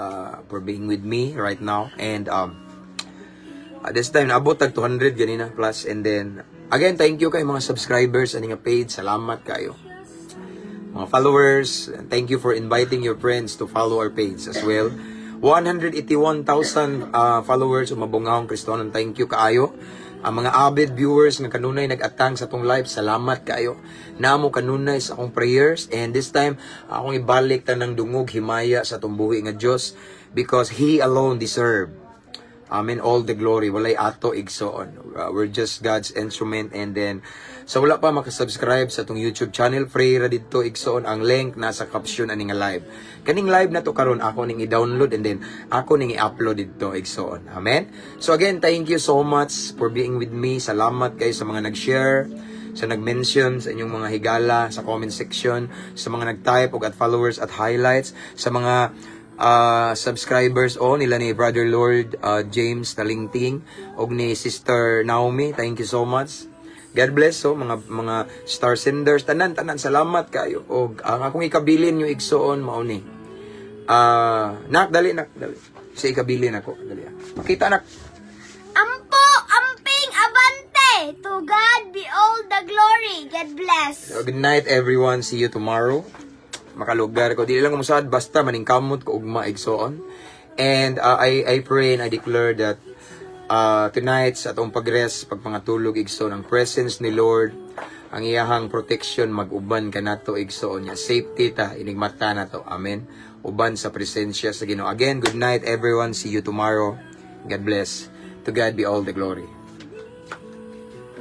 for being with me right now. And this time, naabot tag 200 ganina plus. And then, again, thank you kay mga subscribers ani nga page. Salamat kayo. Mga followers, and thank you for inviting your friends to follow our page as well. 181,000 followers, umabungahong Kristohanon. Thank you kaayo. Ang mga avid viewers nga kanunay nag-atang sa atong live, salamat kaayo. Namo kanunay sa akong prayers, and this time akong ibalik tanang dungog himaya sa atong buhi nga Dios because He alone deserve. Amen. All the glory. Walay ato, igsoon. We're just God's instrument. And then, sa wala pa makasubscribe sa atong YouTube channel, free ra dito, igsoon. Ang link nasa caption ani nga live. Kaning live na to karon ako ning i-download and then ako ning i-upload dito, igsoon. Amen. So again, thank you so much for being with me. Salamat kayo sa mga nag-share, sa nag-mention sa inyong mga higala sa comment section, sa mga nag-type og at followers at highlights, sa mga subscribers o nila ni Brother Lord James Talingting og ni Sister Naomi. Thank you so much. God bless so mga star senders, tanan tanan, salamat kayo. Og ang akong ikabilin yung igsoon mao ni. Ah, nak, dali nak, dali. Sa ikabilin ako, dali. Ah. Pakita, nak. Ampo, amping, abante! To God be all the glory. God bless. So, good night, everyone. See you tomorrow. Makalugar ko. Dili lang ko musaad basta maningkamot ko ugma, igsoon. And I pray and I declare that tonight sa atong pagrest, pagpangatulog, igsoon, ang presence ni Lord, ang iyahang protection mag-uban kanato, igsoon niya. Safety ta, inigmata na to. Amen. Uban sa presensya sa Ginoo. Again, good night, everyone. See you tomorrow. God bless. To God be all the glory.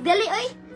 Dali, oy.